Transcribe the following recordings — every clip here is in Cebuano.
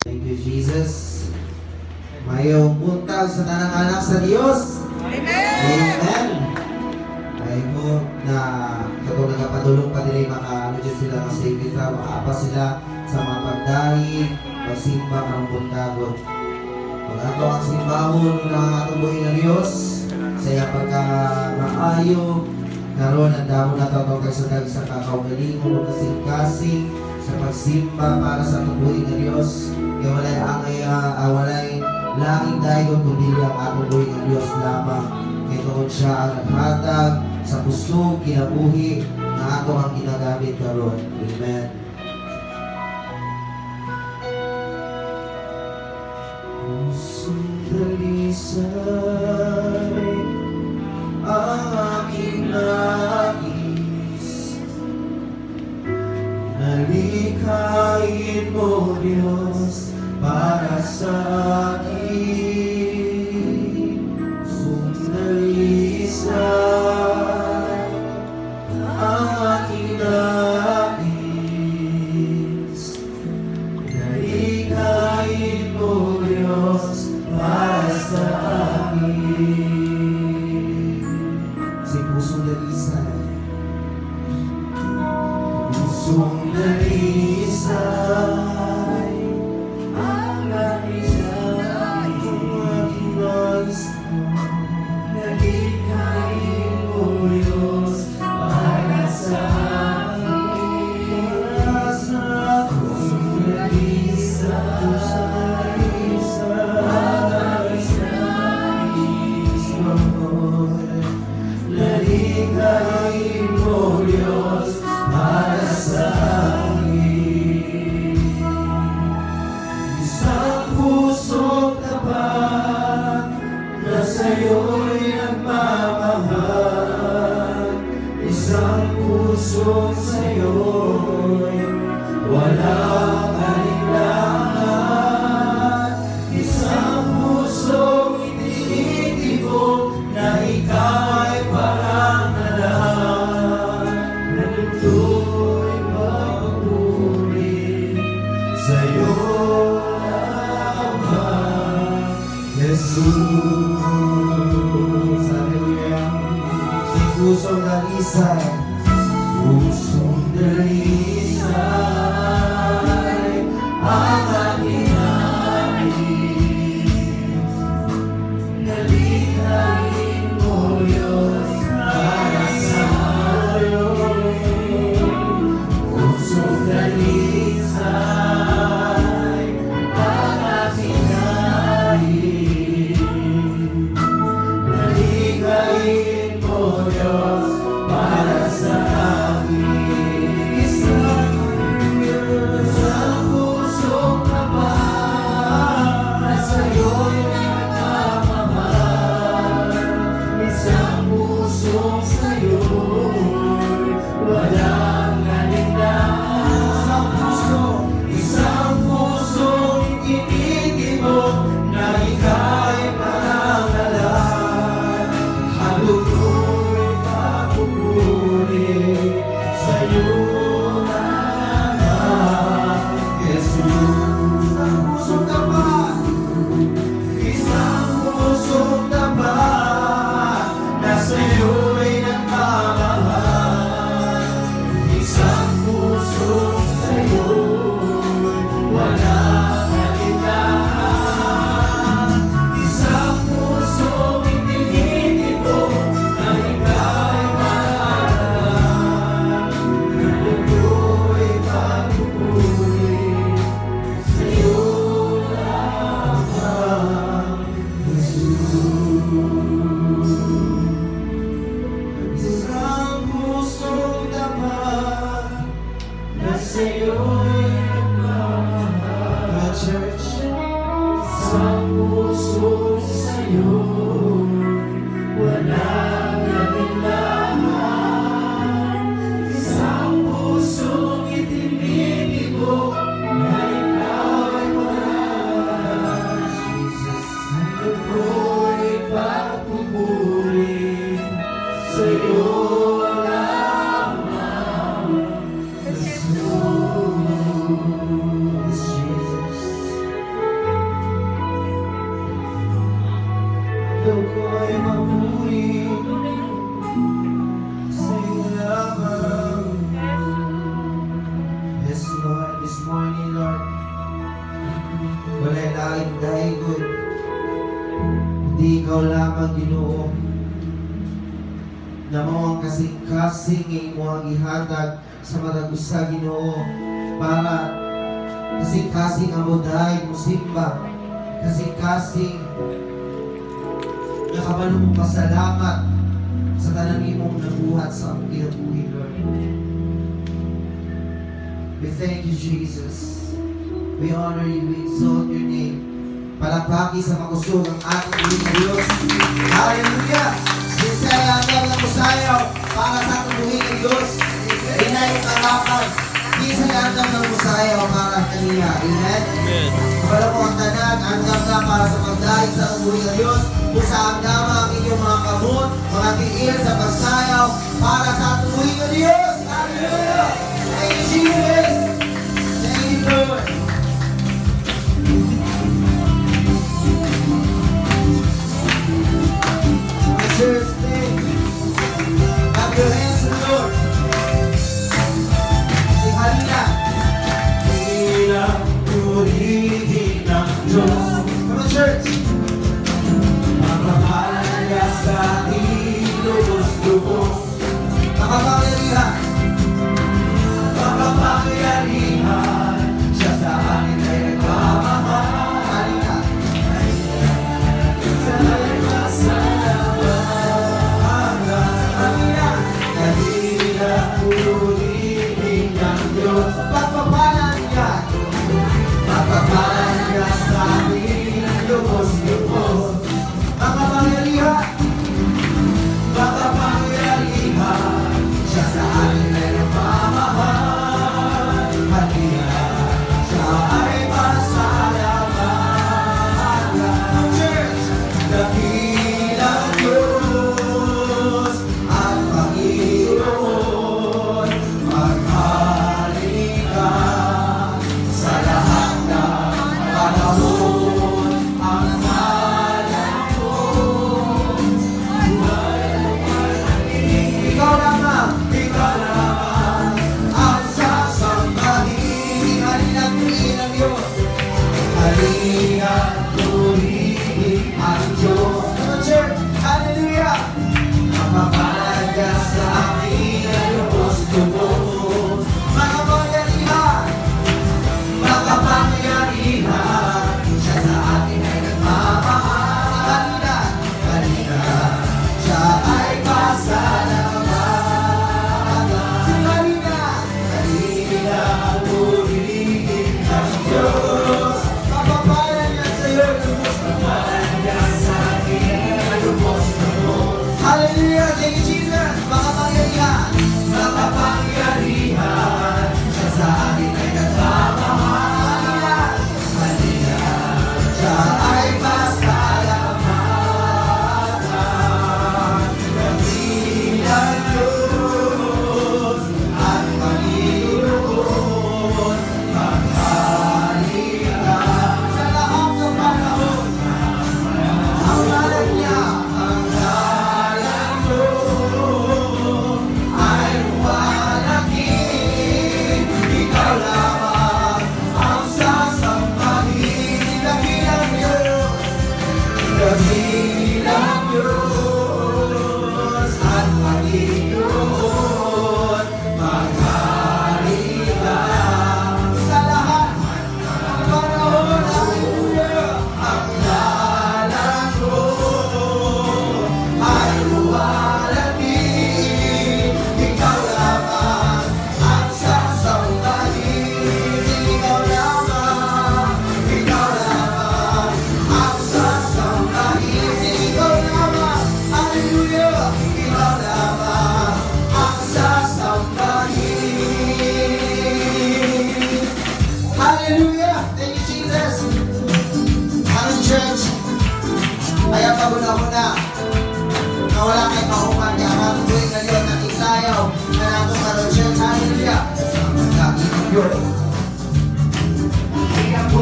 Thank you, Jesus. Mayong buntag sa tanang anak sa Dios. Amen! Amen. Ay mo na katong nagapadulong pa diri, maka ano dyan sila, masave sila, makaapa sila sa mga pagdaig, pagsimba karong buntagon. Pag ato ang simbahon na atong buhi nga Dios sa iyang pagka maayo karon, ang damo na to kay sa sa kakaugalingon o kasing-kasing sa pagsimba para sa atong buhi nga Dios. Kay walay angay, walay laing daygon kundi ang atong buhi nga Dios lamang. Kay tungod siya ang naghatag sa kusog kinabuhi na ato ang ginagamit karon. Amen. Pusong dalisay ang aking nais, nalikhain mo, Diyos, para sa akin. Pusong dalisay ang aking nais, nalikhain mo, Diyos, para sa akin. Si pusong dalisay, pusong dalisay ang aking nais, nalikhain mo, Diyos, para sa akin. Para sa akin. Pusong dalisay, pusong dalisay ang aking nais, Lord. Nalikhain mo, Diyos, para sa akin. Isang pusong tapat na sa'yo'y nagmamahal, isang pusong sa'yo'y walang alinlangan, isang pusong itinitibok na ikaw ay parangalan, na nito'y magpupuri sa'yo lamang, Jesus. Hallelujah. Si pusong dalisay, pusong dalisay ang aking nais, nalikhain mo, Diyos, para sa akin. Pusong dalisay ang aking nais, nalikhain mo, Diyos, para sa Mundo ko'y mapuri sa iyo lamang. Yes, Lord, this morning, Lord, wala'y laing daigon kundi ikaw lamang, Ginoo, na mao ang kasing-kasing nga imong gihatag sa matag usa, Ginoo, para kasing-kasing ang moday mosimba, kasing-kasing nakabalo mo pasalamat sa tanan imong nabuhat sa among kinabuhi, Lord. We thank you, Jesus. We honor you, we exalt your name. Palakpaki sa makusog ang ating buhi na Diyos. Hallelujah! Sincere ang ng musayaw para sa atong buhi na Diyos. Inay karapan. Di sa andam ng musayaw para kaniya. Amen? Amen. Kabalo mo ang tanan, andam na para sa pagdahig sa atong buhi na Diyos. Kung sa andama ang inyong mga kamot, mga tiil sa pagsayaw para sa atong buhi na Diyos. Hallelujah! Thank you, Jesus! Thank you, Lord! My church, sing. Clap your hands to the Lord. Sing hallelujah. Purihin ang Diyos. Come on, church. Pagpapala sa ating lubos-lubos. Makapangyarihan. Makapangyarihan, siya sa akin ay nagmamahal. Halina. Siya ay masalamat. Halina. Halina, purihin ang Diyos. Pagpapala niya. Pagpapala niya sa ating lubos-lubos. Makapangyarihan. Makapangyarihan, siya sa akin ay nagmamahal. Halina, siya ay masalamat. Church. Dakilang Diyos at Panginoon, maghari ka sa lahat ng panahon. Ang ngalan mo Ikaw lamang. Ikaw lamang ang sasambahin. Halina, purihin ang Diyos. Halina, purihin ang Diyos. Come on, church. Hallelujah. Mapapalaga sa akin ay lubos-lubos. Makapangyarihan. Makapangyarihan, siya sa atin ay nagmamahal. Halina. Halina, siya ay pasalamat. Sing halina. Halina, purihin ang Diyos. Pagpapala niya sa iyo. Mapapalaga sa atin ay lubos-lubos. Hallelujah. Thank you, Jesus. Makapangyarihan. Makapangyarihan, siya sa atin ay nagmamahal. Halina, siya ay pasalamat. Dakilang Diyos at Panginoon, maghari ka Sa lahat ng panahon. Ang ngalan niya. Ang ngalan mo ay luwalhati. Ikaw lamang ang sasambahin. Dakilang Diyos. Dakilang Diyos at Panginoon, maghari ka Sa lahat ng panahon. Hallelujah. Ang ngalan mo ay luwalhati. Ikaw lamang ang sasambahin. Ikaw lamang. Ikaw lamang ang sasambahin. Ikaw lamang. Hallelujah. Ikaw lamang ang sasambahin. Hallelujah. Thank you, Jesus. Aron, church, ayaw paguna-una na wala kay mahuman kay ang atong buhi nga Diyos nakisayaw na nato karon, church. Hallelujah. Dakilang Diyos. Di ako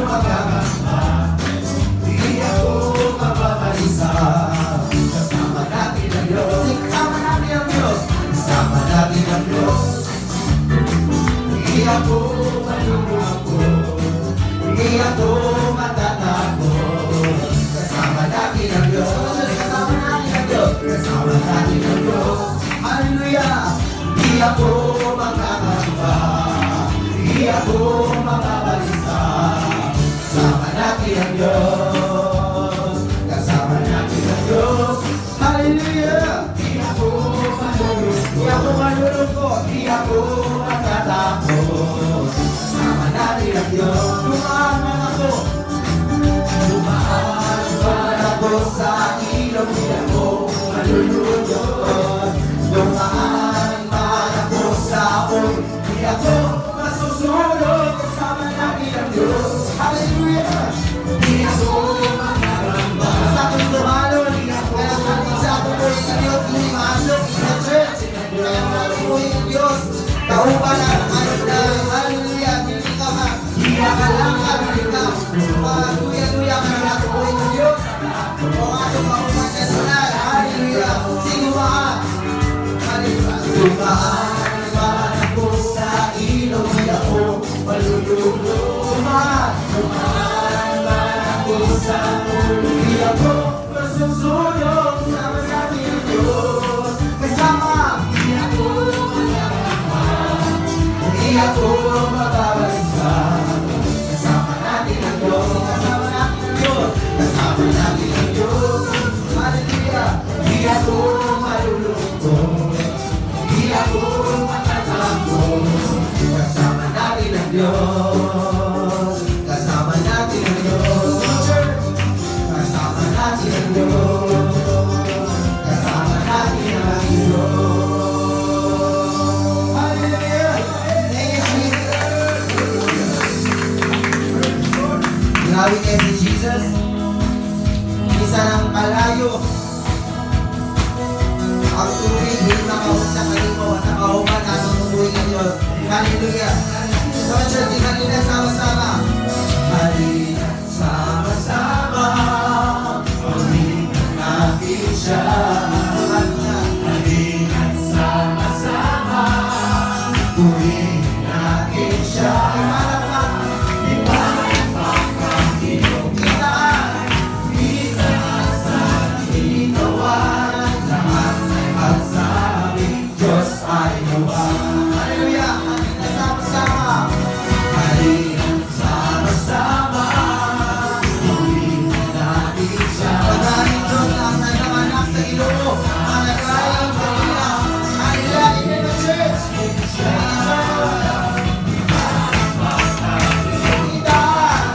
magagasma, di ako mababalisa. Di ako mangangamba, di ako mababalisa. Kasama natin ang Diyos, kasama natin ang Diyos. Hallelujah! Di ako malulungkot, Di ako malulungkot. Di ako matatakot. Kasama natin ang Diyos. Dumaan man ako. Dumaan man ako sa ilog, di ako malulunod. Dumaan man ako sa apoy, di ako masusunog. Kasama natin ang Diyos. Hallelujah! Di ako mangangamba. Basta kung tumalon, kaya ating sa atong buhi sa Diyos, hindi mahadlok in the church. Kaya ang atong buhi ng Diyos, kauban ang ano na, hallelujah, dili ka ma, makalangka, dili ka, maduya-duya ka na atong buhi ng Diyos. O ang atong kauban personal, hallelujah, sino ba? Hallelujah. Dumaan man ako sa ilog, di ako malulunod. Dumaan, Dumaan man ako sa apoy, di ako masusunog. Kasama natin ang Diyos, kasama, Di ako mangangamba, di ako mababalisa. Kasama natin ang Diyos, kasama natin ang Diyos, kasama natin ang Diyos. Hallelujah. Di ako malulungkot, di ako matatakot. Kasama natin ang Diyos, kasama natin ang Diyos. Church, Kasama natin ang Diyos, kasama natin ang Diyos. Hallelujah! Thank you, Jesus. Grabe kayo si Jesus. Isa ng kalayo. Ang tubig, hindi makaunta kanimo at nakahuman atong tubuhin ng Diyos. Hallelujah. Sa church, halina sama-sama. Halina, sama-sama, purihin natin siya. Halina. Halina, sama-sama, purihin natin siya. Ipalakpak. Ipalakpak ang iyong Itaas. Itaas at ikawan, lahat ay magsabing Diyos ay buhay. Hallelujah. Halina sama-sama. Halina, sama-sama, purihin natin siya. Pagahin doon ang nanganganak sa Ginoo. Ang naglaing sa ila. Hallelujah. In the church. Itaas.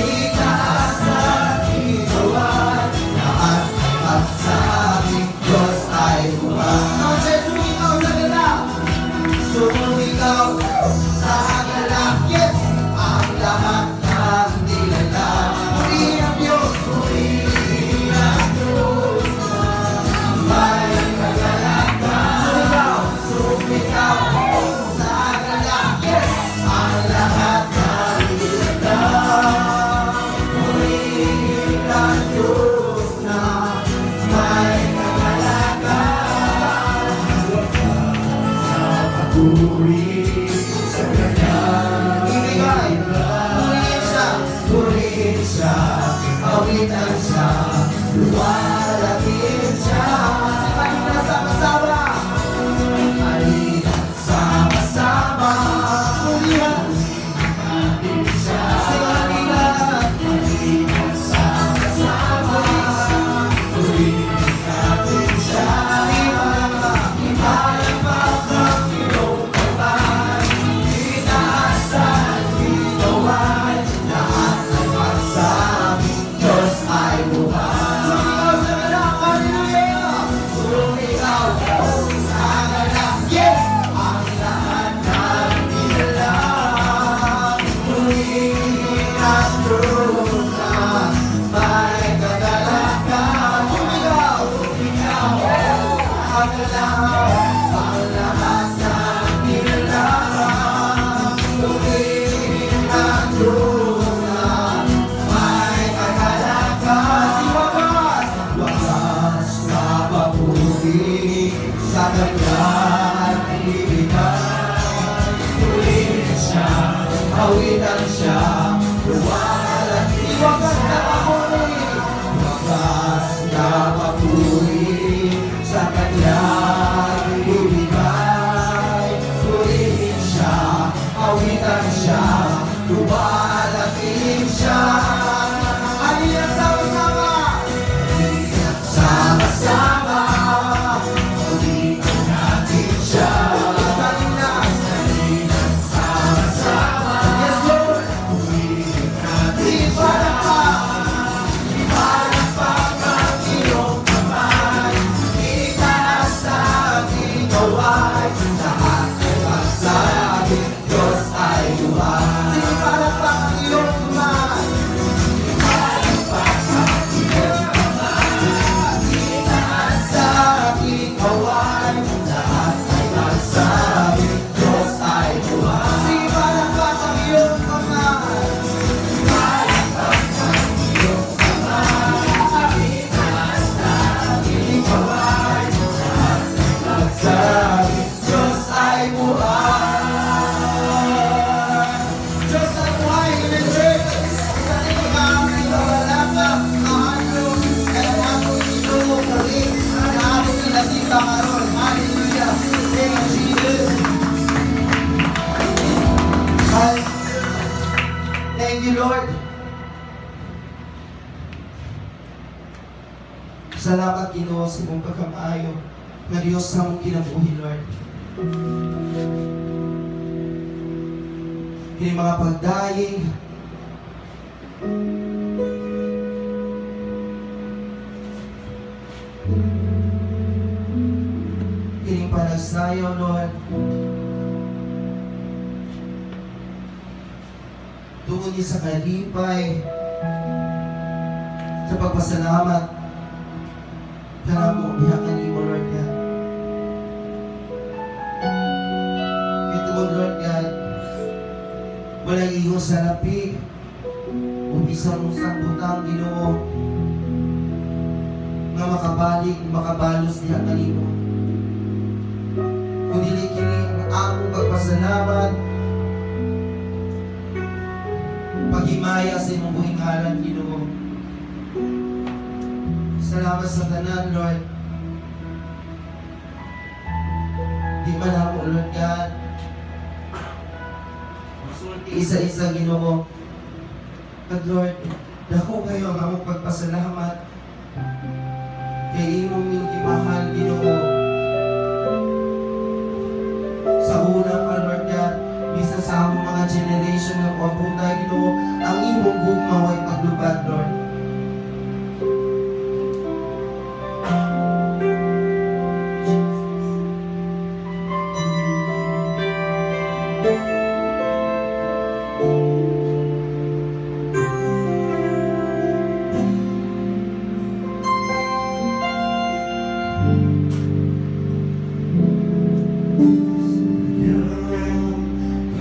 Itaas at ikawan, lahat ay magsabing Diyos ay buhay. Now, church, sumigaw sa galak. Sumigaw sa galak, Yes. ang lahat ng nilalang. Purihin ang Diyos. Purihin ang Diyos may kagalakan. Sumigaw. Sumigaw sa galak. Yes. Ang lahat ng nilalang. Purihin ang Diyos na may kagalakan. Sa papuri sa kanyang Ibigay. Purihin siya. Purihin siya, awitan siya, luwalhatiin siya. Halina sama-sama. Halina, sama-sama, Purihan. natin siya. Halina. Halina, sama-sama, purihin natin siya. Ipalakpak ang iyong kamay, itaas at ikawan, lahat ay magsabing Diyos ay buhay. Sumigaw sa galak. Hallelujah. Sumigaw sa galak, Yes. ang lahat ng nilalang. Purihin ang Diyos na may kagalakan. Sumigaw. Sumigaw sa galak, ang lahat ng nilalang. Purihin ang Diyos na may kagalakan. Wakas. Wakas na papuri sa kanyang ibigay. Purihin siya, awitan siya, luwalhatiin Wakas na papuri. Wakas na papuri sa kanyang ibigay. Natin siya. Halina, sama-sama. Sama-sama. Purihin natin siya. Halina. Sama-sama. Yes, Lord. Purihin natin siya. Ipalakpak ang iyong kamay. Itaas ating kaway. Lahat ay magsabing Diyos ay buhay. Sige, palakpak ang iyong kamay. Ipalakpak ang iyong kamay. Itaas ating kaway. Lahat ay magsabing Diyos ay buhay. Sige, palakpak ang iyong kamay. Ipalakpak ang iyong kamay. Itaas ating kaway. Lahat ay magsabing Diyos ay buhay. Diyos ay buhay in the church. Sa ating mga kabalaka, mahalo, kaya atong Ginoo kami, na atong ginasimba karon. Hallelujah. Thank you, Jesus. Hallelujah. Thank you, Lord. Salamat, Ginoo, sa imong pagkamaayo nga Dios sa among kinabuhi, Lord. Kini mga pagdayeg, kining panagsayaw, Lord, tungod ni sa kalipay, sa pagpasalamat kanamo diha kanimo, Lord God. Kay tungod, Lord God, walay iho sa lapi o bisan usang butang, Ginoo, nga makabalik, makabalos diha kanimo. Kung dili kini ang among pagpasalamat, paghimaya sa imong buhing ngalan, Ginoo. Salamat sa tanan, Lord. Di man ako, Lord God, masulti isa-isa, Ginoo. At Lord, dako kayo ang among pagpasalamat kay imong gimahal, Ginoo. Sa una pa, Lord God, bisan sa among mga generation nga moabutay, Ginoo, ang imong gugma way paglubad, Lord.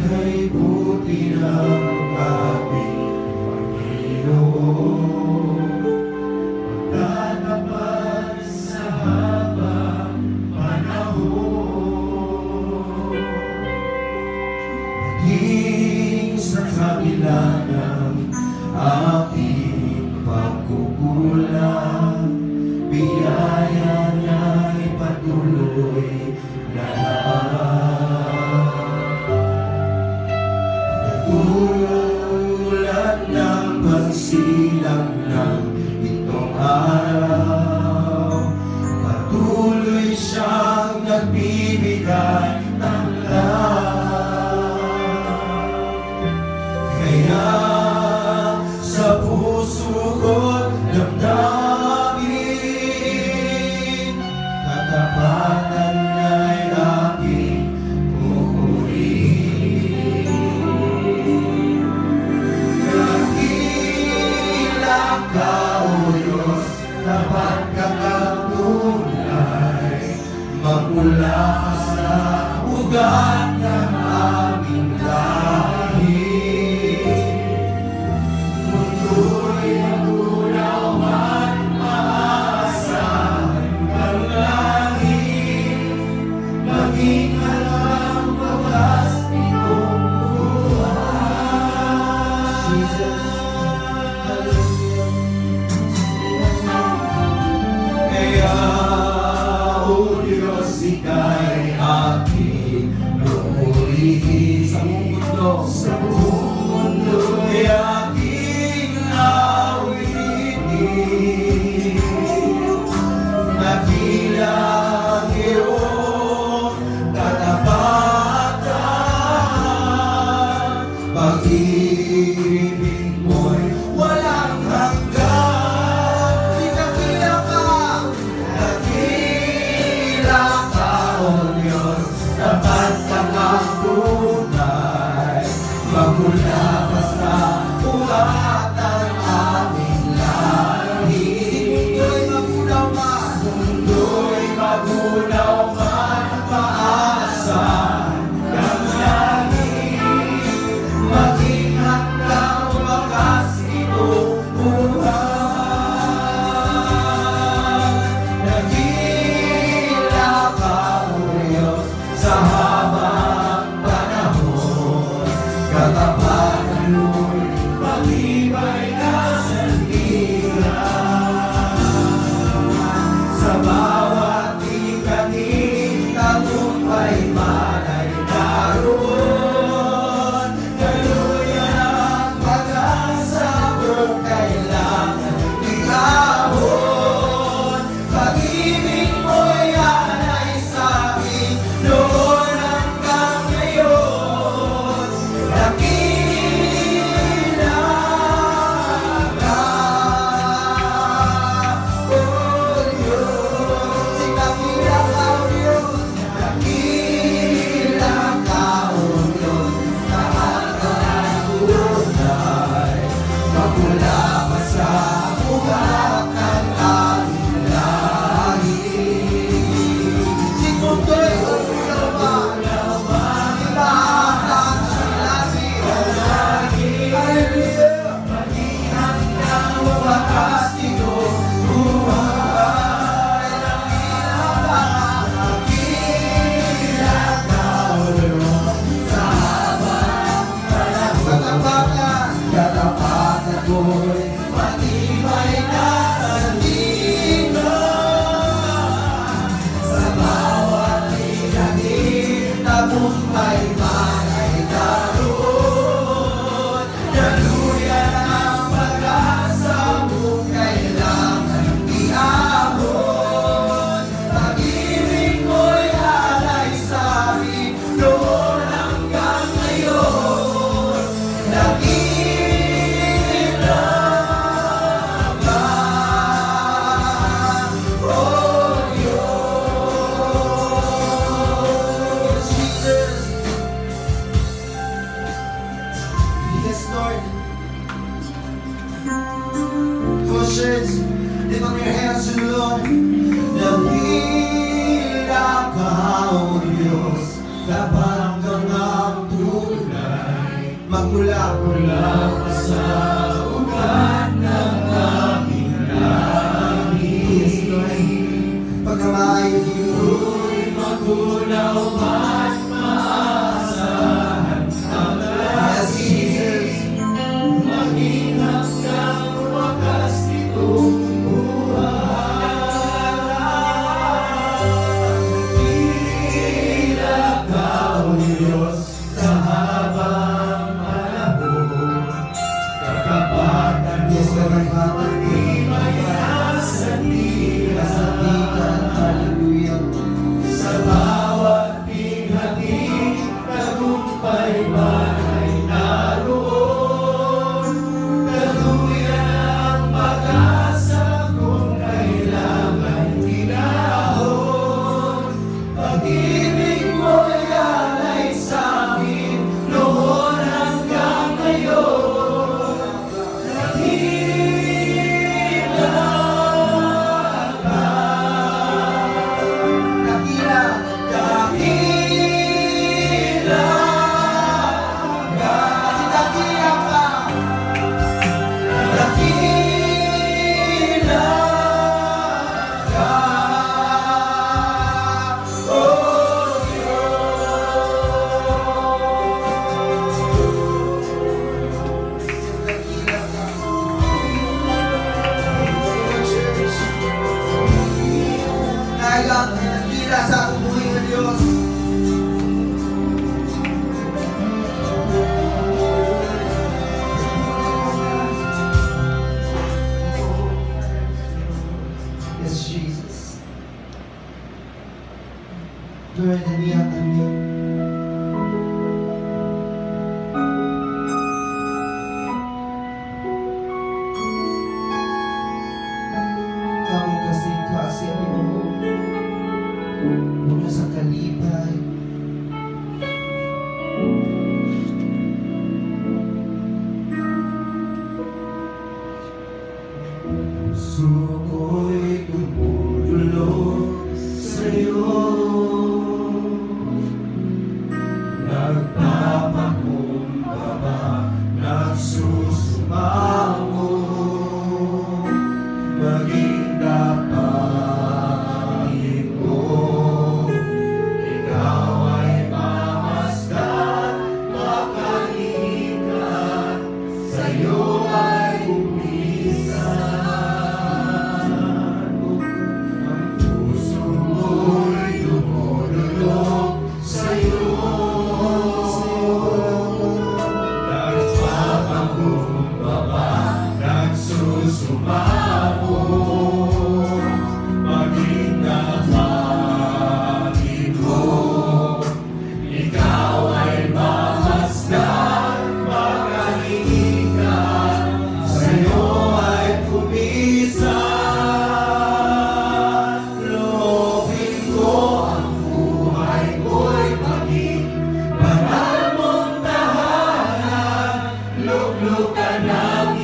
Kay buti ng ating Panginoon, magtatapat sa habang panahon, maging sa kabila ng aking pagkukulang, biyaya niya'y patuloy na tulad ng pagsilang ng itong araw, patuloy siyang nagbibigay ng lahat. Kaya sa puso ko't damdamin, katapatan ay aking pupurihin. Dakila ka, O Diyos, tapat kang ang tunay, magmula sa ugat ng aming lahi. Mundo'y matunaw at maaasahan ng langit, maging alam wagas itong buhay. Jesus. Hallelujah. Kaya, O Diyos, ika'y aking lumulihin sa buong mundo. Sa buong mundo ay aking Kung kailangan iahon, pag-ibig mo'y alay sa akin noon hanggang ngayon. Dakila ka, O Diyos. Dakila ka, O Diyos. Dakila ka, O Diyos. Sa tunay, magmula pa sa ugat ng aming lahi. Si Kuntoy, naman, lahat sa lahi. Hallelujah! Maging hanggang wakas nitong buhay. Dakila ka, O Diyos, sa habang panahon. Katapatan, katapatan ko'y matibay na sandigan. Sa bawat bigati, tagumpay man ay naroon. Daluyan ang pag-asa kung kailangan iahon. Pag-ibig mo'y alay sa amin noon hanggang ngayon. Dakila ka, O Diyos. Jesus. Yes, Lord. Come on, church. Lift up your hands to the Lord. Dakila ka, O Diyos, tapat ka ng tunay. Magmula Mula pa sa ugat ng aming lahi. Yes, Lord. Pagkamay, Ito'y magunaw man maasahan ang Yes, lagi. Jesus. Maging hanggang wakas nitong buhay. Dakila ka, O Diyos, sa habang panahon. Katapatan Yes, mo'y katapatan. matibay na sandigan. Kasandigan. Hallelujah. Sa bawat pighati, tagumpay man ay naroon. Daluyan ang pag-asa kung kailangan inahon. Pag-ibig mo'y alay sa amin noon hanggang ngayon. Dakila ka. Dakila. Dakila ka. Kasi dakila ka. Dakila ka, O Diyos. Dakila ka. Come on, church. Nailang dakila sa akong buhi ng Diyos. Yes, Jesus. Lord, haniya kami. Among kasing-kasing, Ginoo. Puno sa kalipay. Puso ko'y dumudulog sa'yo, nagpapakumbaba, nagsusumamo, maging dapatin mo. Ikaw ay mamasdan, makalikat, sa'yo ay umisan. Ang puso mo'y dumudulog sa'yo, nagpapakumbaba,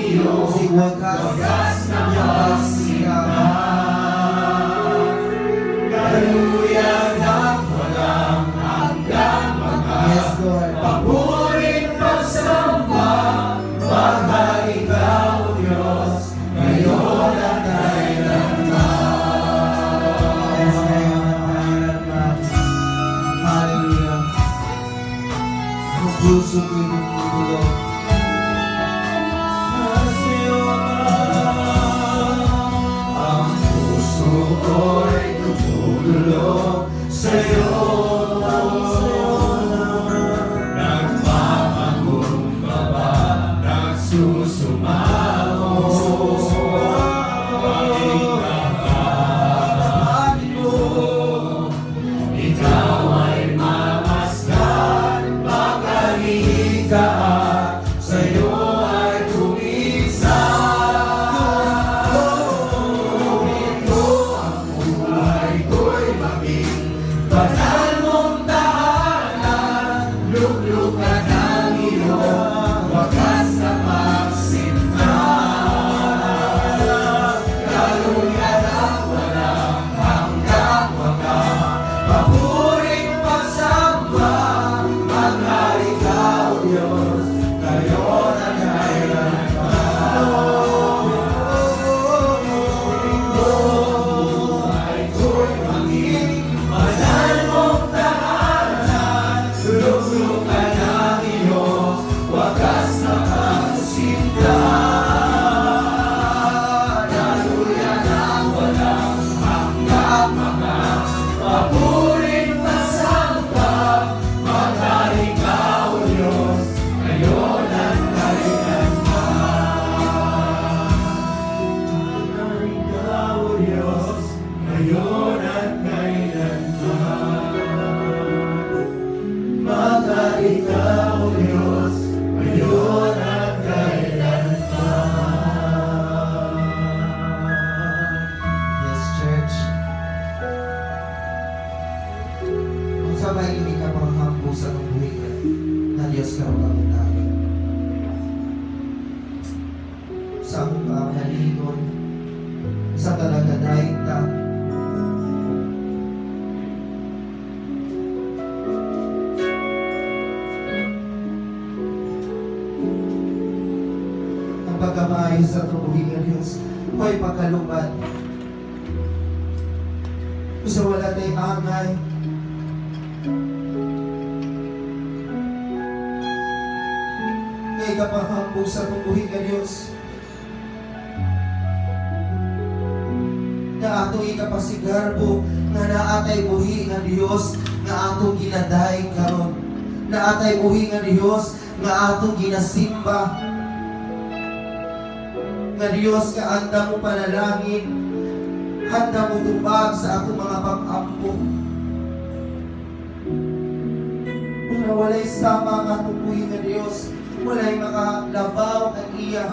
iyong Si wagas, wagas na pagsinta. Kaluya ng walang hanggan, mga Yes, Lord. papuring pagsamba, maghari ka, O Diyos, ngayon at kailanman. Yes, ngayon at kailanman. Hallelujah. Ang puso ko'y dumudulog. Sa'yo, ang puso ko'y dumudulog sa'yo. Nagpapakumbaba, nagsusumamo. Maging kapatid mo, ikaw ay mamasdan, magaling ka at sa'yo ay tumisan. Ito ang buhay ko'y maging banal mong tahanan, luklukan ng iyong wagas na pagsinta. Kaluya ng walang hanggang wagas, papuring pagsamba, maghari ka, O Diyos, ngayon at kailanman. Buhay ko'y maging banal mong tahanan, luklukan ng iyong wagas na pagsinta. Kaluya ng walang hanggang mga papuring pagsamba, maghari ka, O Diyos, ngayon at kailanman. Maghari ka, O Diyos, ngayon at kailanman. Maghari ka, O Diyos, ngayon at kailanman. Yes, church. Kung sa may iyong ikapanghambog sa atong buhi na Diyos karong kabuntagon. Sa among kaagalingon, sa talaga ta, ang pagkamaayo sa atong buhi nga Diyos, may pagkaluban. Sa wala tay angay, nga ikapanghambog sa atong buhi nga Diyos, na atong ikapasigarbo nga naatay buhi nga Dios nga atong ginadaig karon, naatay buhi nga Dios nga atong ginasimba, nga Dios nga anda mo panalangin, handa mo tubag sa atong mga pag-ampo. Nga walay sama ang atong buhi nga Dios, walay makalabaw ang iya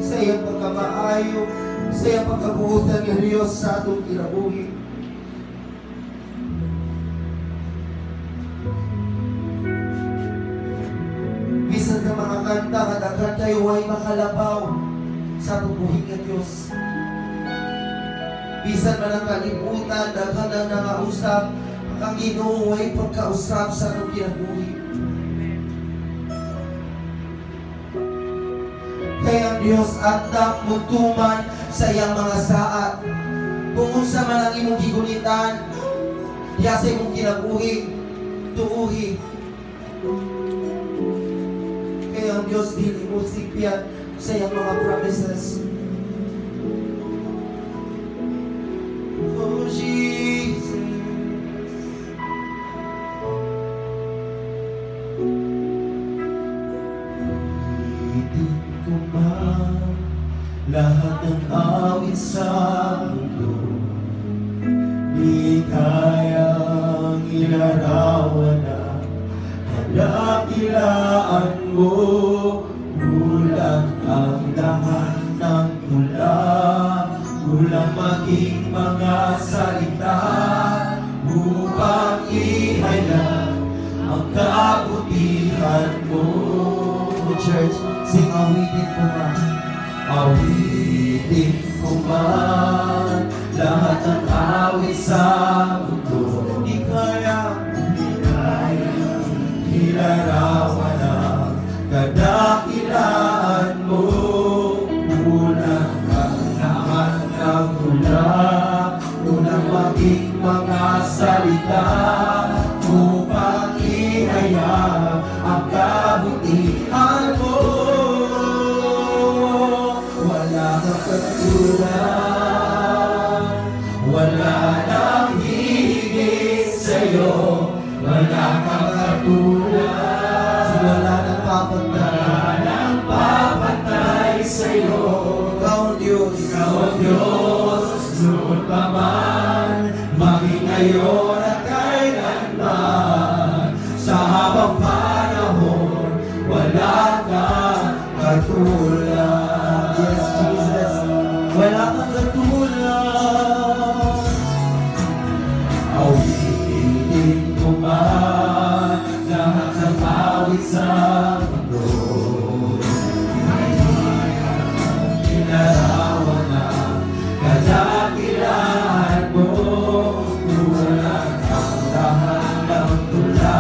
sa iyang pagkamaayo, sa iyang pagkabuutan nga Diyos sa atong kinabuhi. Bisan sa mga kanta nga daghan kayo way makalabaw sa atong buhi nga Diyos. Bisan man ang kalibutan, daghan ang nangausap, ang Ginoo way pagkausap sa atong kinabuhi. Kaya ang Diyos andam mutuman sa iyang mga saat. Kung unsa man ang imong gigunitan, diya sa imong kinabuhi, tuuhi. Kaya ang Diyos dili mo sikpian sa iyang mga promises. Oh Jesus. Ulitin ko man lahat ng awit sa mundo, di kayang ilarawan ang kadakilaan mo. Kulang ang lahat ng tula, kulang maging mga salita upang ihayag ang kabutihan. Kabutihan mo. Church, sing "Awitin Ko Man." Awitin ko man lahat ng awit sa mundo, Di kaya, di kaya ilarawan ang kadakilaan mo. Kulang ang lahat ng tula, kulang maging mga salita upang ihayag ang kabutihan mo. Wala kang katulad, wala nang higit sa'yo. Wala kang katulad. Wala nang papantay. Wala nang papantay sa'yo. Ikaw ang Diyos. Ikaw ang Diyos, noon pa man, maging ngayon at kailanman. Sa habang panahon, wala kang katulad. Yes, Jesus. Wala kang katulad. Awitin ko man lahat ng awit sa mundo, ilarawan ang kadakilaan mo. Kulang ang lahat ng tula,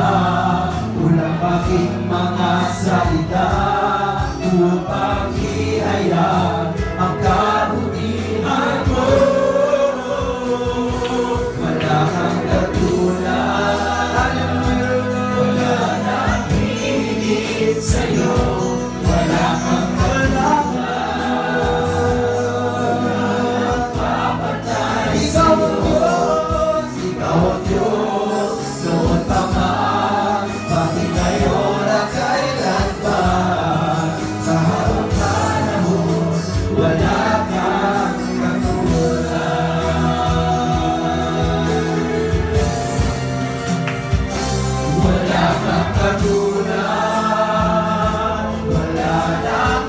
kulang maging mga salita upang ihayag ang kabutihan mo. Wala kang katulad. Wala nang higit sa'yo. Wala kang katulad. Papantay. Ikaw ang Diyos. Ikaw ang Diyos, noon pa man, maging ngayon at kailanman. Sa habang panahon, wala kang katulad. Wala kang katulad. Wala nang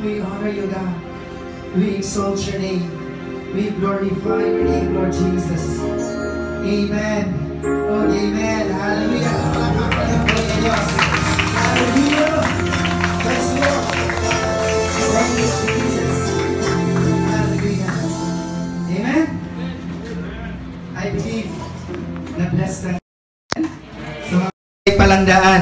We honor you, God. We exalt your name. We glorify your name, Lord Jesus. Amen. Oh, amen. Hallelujah. Palakpakan ang Diyos. Hallelujah. Praise the Lord. Thank you, Jesus. Hallelujah. Amen. I believe na blessed na sa mga palangdaan.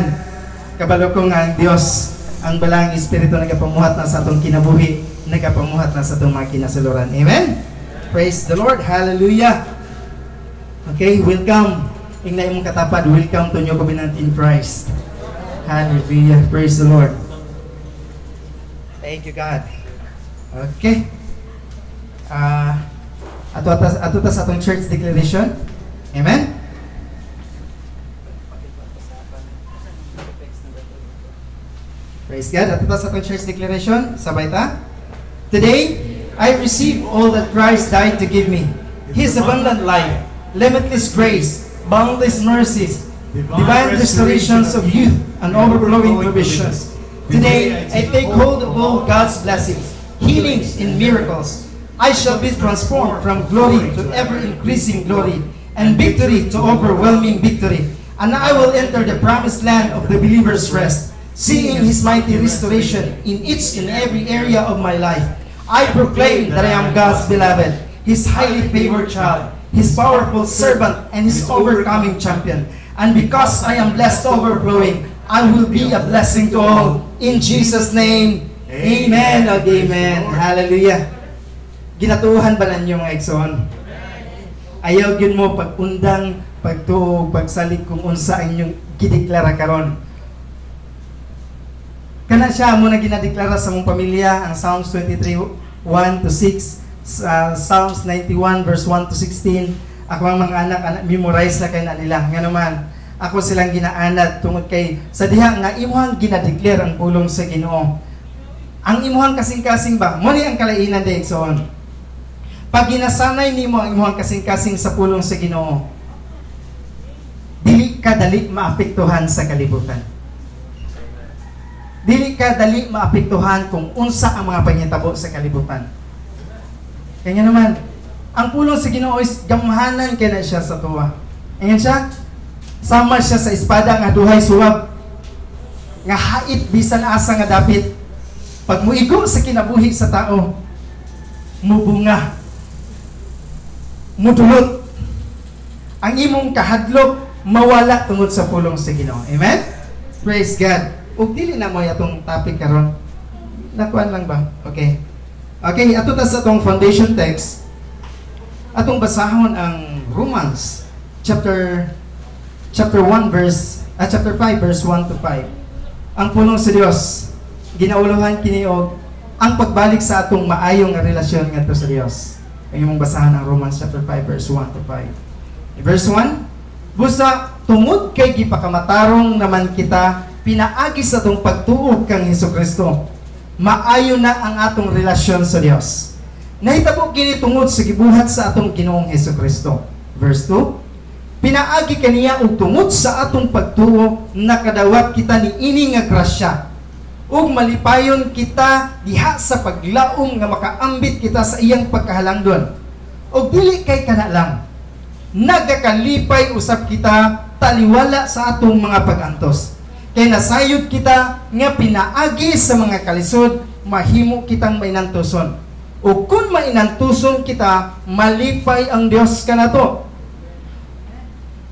Kabalo ko nga ang Diyos, ang Balaang Espiritu, nagapamuhat na sa atong kinabuhi, nagapamuhat na sa atong mga kinasuluran. Amen? Praise the Lord. Hallelujah. Okay, welcome. Ingna imong katapad, welcome to New Covenant in Christ. Hallelujah. Praise the Lord. Thank you, God. Okay. Ato ta sa atong church declaration. Amen? Praise God. Ato ta sa atong church declaration. Sabay ta. Today, I receive all that Christ died to give me. His abundant life, limitless grace, boundless mercies, divine restorations of youth, and overflowing provisions. Today, I take hold of all God's blessings, healings, and miracles. I shall be transformed from glory to ever-increasing glory, and victory to overwhelming victory. And I will enter the promised land of the believer's rest, seeing His mighty restoration in each and every area of my life. I proclaim that I am God's beloved, His highly favored child, His powerful servant, and His overcoming champion. And because I am blessed overflowing, I will be a blessing to all. In Jesus' name, amen. Amen. Hallelujah. Ginatuohan ba ninyo, mga igsoon? Ayaw gyud mo pag-undang, pagtuo, pagsalig kung unsa ang inyong gideklara karon. Kana siya mo na ginadeklara sa mong pamilya ang Psalms 23 1 to 6, sa Psalms 91 verse 1 to 16. Ako ang mga anak, anak memorize na kay na nila. Nga naman, ako silang ginaanad tungod kay sa diha nga imuhang ginadeclare ang pulong sa Ginoo. Ang imuhang kasing-kasing ba, mo ni ang kalainan day, igsoon. Pag ginasanay nimo ang imuhang kasing-kasing sa pulong sa Ginoo, dili ka dali maapektuhan sa kalibutan. Dili ka dali maapektuhan kung unsa ang mga panghitabo sa kalibutan. Kaya naman, ang pulong sa Ginoo is gamhanan kay na siya sa tuwa. Ingon siya, sama siya sa espada nga duhay suwab, nga hait bisan asa nga dapit. Pag muigo sa kinabuhi sa tao, mubunga, mudulot. Ang imong kahadlok mawala tungod sa pulong sa Ginoo. Amen? Praise God. Ug dili na mo atong topic karon. Nakuan lang ba? Okay. Okay, ato ta sa atong foundation text. Atong basahon ang Romans chapter 1 verse chapter 5 verse 1 to 5. Ang pulong sa Dios ginauluhan kini og ang pagbalik sa atong maayong nga relasyon ngadto sa Dios. Ang imong basahan ang Romans chapter 5 verse 1 to 5. Verse 1, busa tungod kay gipakamatarong naman kita pinaagi sa atong pagtuo kang Hesukristo, maayo na ang atong relasyon sa Dios. Nahitabo kini tungod sa gibuhat sa atong Ginoong Hesukristo. Verse 2, pinaagi kaniya og tungod sa atong pagtuo nakadawat kita niini nga grasya. Ug malipayon kita diha sa paglaom nga makaambit kita sa iyang pagkahalangdon. Ug dili kay kana lang, nagakalipay usab kita taliwala sa atong mga pag-antos. Kay nasayod kita nga pinaagi sa mga kalisod, mahimo kitang mainantuson. O kung mainantuson kita, malipay ang Dios kanato.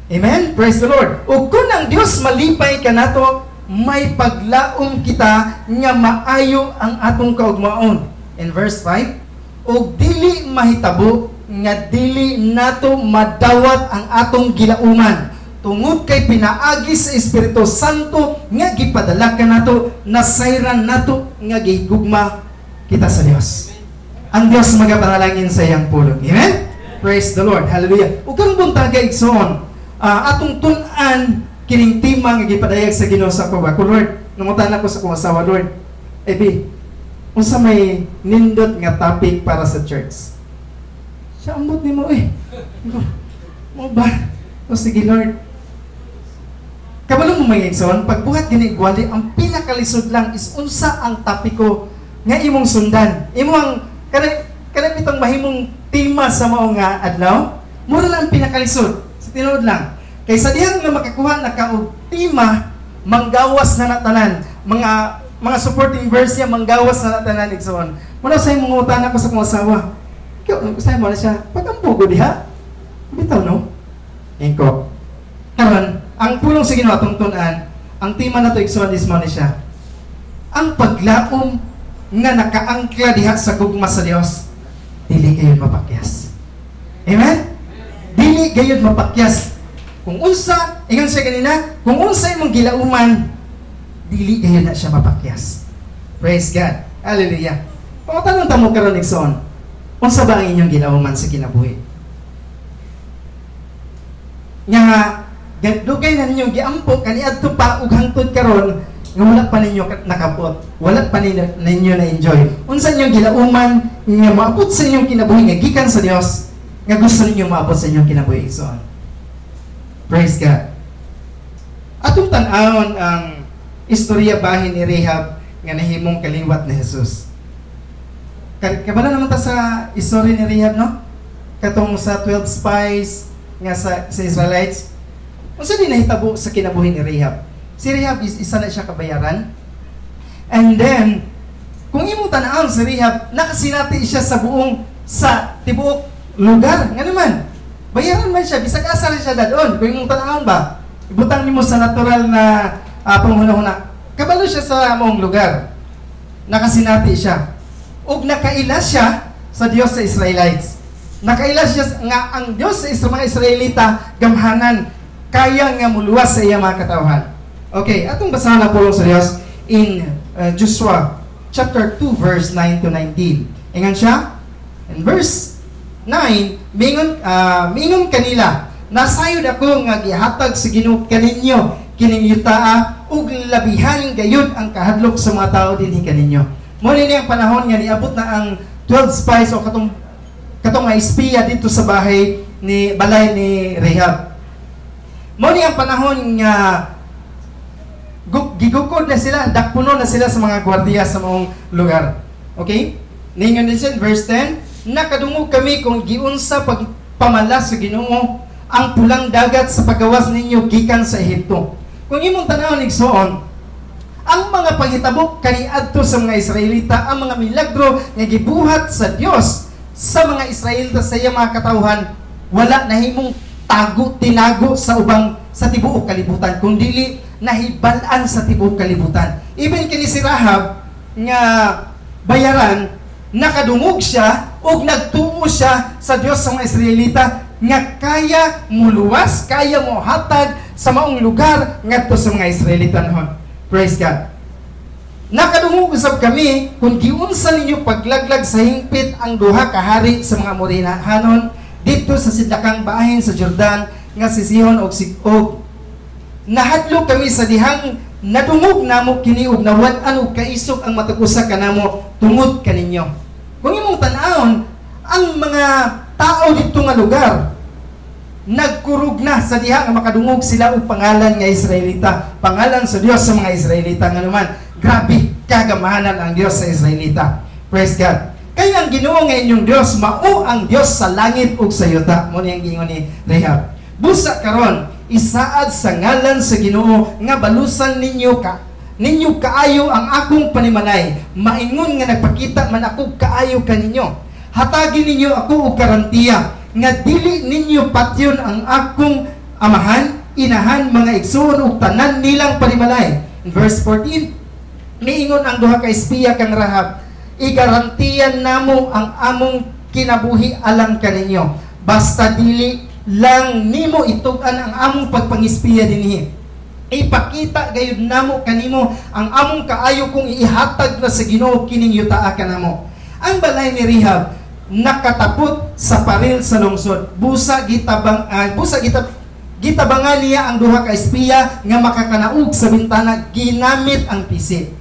Amen? Praise the Lord. O kung ang Dios malipay kanato, may paglaom kita nga maayo ang atong kaugmaon. In verse 5, og dili mahitabo nga dili nato madawat ang atong gilauman tungod kay pinaagi sa Espiritu Santo nga gipadala kanato, nasayran nato nga gigugma kita sa Dios. Ang Dios magapanalangin sa iyang pulong. Amen? Praise the Lord. Hallelujah. Ug karong buntaga, igsoon, atong tun-an kining tema nga gipadayag sa Ginoo sa ako. Ako, Lord, nangutan ako sa akong asawa, Lord, ebi, unsa may nindot nga topic para sa church? Siya, ambot nimo eh. Mo ba? O sige, Lord. Kabalo mo, mga igsoon, pagbuhat gani gwali, ang pinakalisod lang is unsa ang topiko nga imong sundan. Imo ang kanang kanang bitong mahimong tema sa mao nga adlaw, mura lang ang pinakalisod. Sa tinuod lang. Kay sa dihang nga makakuha na ka og tema, manggawas na natanan mga supporting verse niya, manggawas na natanan, igsoon. Muna sa imong utana ko sa akong asawa. Kaya sa mo na siya, pagampo ko diha. Bitaw no? Ingko. Karon, ang pulong sa Ginoo atong tun-an, ang tema nato, igsoon, is mao ni siya. Ang paglaom nga nakaangkla diha sa gugma sa Dios, dili gayud mapakyas. Amen? Dili gayud mapakyas. Kung unsa, ingon siya ganina, kung unsa imong gilauman, dili gayud na siya mapakyas. Praise God. Hallelujah. Pangutan-on ta mo karon, igsoon, unsa ba ang inyong gilauman sa kinabuhi? Nga dugay na ninyong giampo kaniadto pa ug hangtod karon nga wala pa ninyo nakabot, wala pa ninyo na-enjoy. Unsa inyong gilauman nga maabot sa inyong kinabuhi nga gikan sa Dios nga gusto ninyo maabot sa inyong kinabuhi, igsoon? Praise God. Atong tan-awon ang istorya bahin ni Rahab nga nahimong kaliwat ni Jesus. Kabalo naman ta sa istorya ni Rahab, no? Katong sa 12 spies nga sa Israelites. Unsa din nahitabo sa kinabuhi ni Rahab? Si Rahab is isa na siya kabayaran. And then, kung imong tan-awon si Rahab, nakasinati siya sa buong sa tibuok lugar. Nga naman, bayaran man siya, bisag asa rin siya dadon. Kung imong tan-awon ba, ibutang nimo sa natural na panghuna-huna. Kabalo siya sa maong lugar. Nakasinati siya. Ug nakaila siya sa Dios sa Israelites. Nakaila siya nga ang Dios sa mga Israelita gamhanan, kaya nga muluwas sa iya mga katawhan. Okay, atong basahan ang pulong sa Dios in Joshua chapter 2 verse 9 to 19. Ingon siya, in verse 9, mingon kanila, "Nasayod ako nga gihatag sa Ginoo kaninyo kining yutaa ug labihan gayud ang kahadlok sa mga tao dinhi kaninyo." Mo ni ang panahon nga niabot na ang 12 spies o katong katong nga espiya dito sa bahay ni balay ni Rahab. Mo ni ang panahon nga gigukod na sila, dakpuno na sila sa mga gwardiya sa maong lugar. Okay? Ningon din siya, verse 10, "Nakadungog kami kung giunsa pagpamala sa Ginoo ang Pulang Dagat sa paggawas ninyo gikan sa Ehipto." Kung imong tanawon, igsoon, ang mga panghitabo kaniadto sa mga Israelita, ang mga milagro nga gibuhat sa Dios sa mga Israelita, sa iyang mga katawhan, wala nahimong tago, tinago sa ubang sa tibuok kalibutan, kung dili nahibal-an sa tibuok kalibutan. Even kini si Rahab nga bayaran, nakadungog siya ug nagtuo siya sa Dios sa mga Israelita nga kaya muluwas, kaya mo hatag sa maong lugar ngadto sa mga Israelita noon. Praise God. "Nakadungog usab kami kung giunsa ninyo paglaglag sa hingpit ang duha ka hari sa mga Amorhanon didto sa sidlakang bahin sa Jordan nga si Sihon og si Og. Nahadlok kami sa dihang nadungog namo kini ug nawad-an og kaisog ang matag usa kanamo tungod kaninyo." Kung imong tan-awon, ang mga tao didto nga lugar nagkurog na sa diha nga makadungog sila og pangalan nga Israelita, pangalan sa Dios sa mga Israelita, nga naman grabe kagamhanan ang Dios sa Israelita. Praise God. "Kay ang Ginoo nga inyong Dios mao ang Dios sa langit ug sa yuta." Mo ni ang giingon ni Rahab. "Busa karon, isaad sa ngalan sa Ginoo nga balusan ninyo kaayo ang akong panimalay, maingon nga nagpakita man ako kaayo kaninyo. Hatagi ninyo ako og garantiya nga dili ninyo patyon ang akong amahan, inahan, mga igsoon ug tanan nilang panimalay." In verse 14, niingon ang duha ka espiya kang Rahab, "Igarantiyan namo ang among kinabuhi alang kaninyo. Basta dili lang nimo itug-an ang among pagpangispiya dinhi. Ipakita gayud namo kanimo ang among kaayo kung ihatag na sa Ginoo kining yutaa kanamo." Ang balay ni Rahab nakatapot sa paril sa lungsod. Busa gitabangan niya ang duha ka espiya nga makakanaog sa bintana ginamit ang pisi.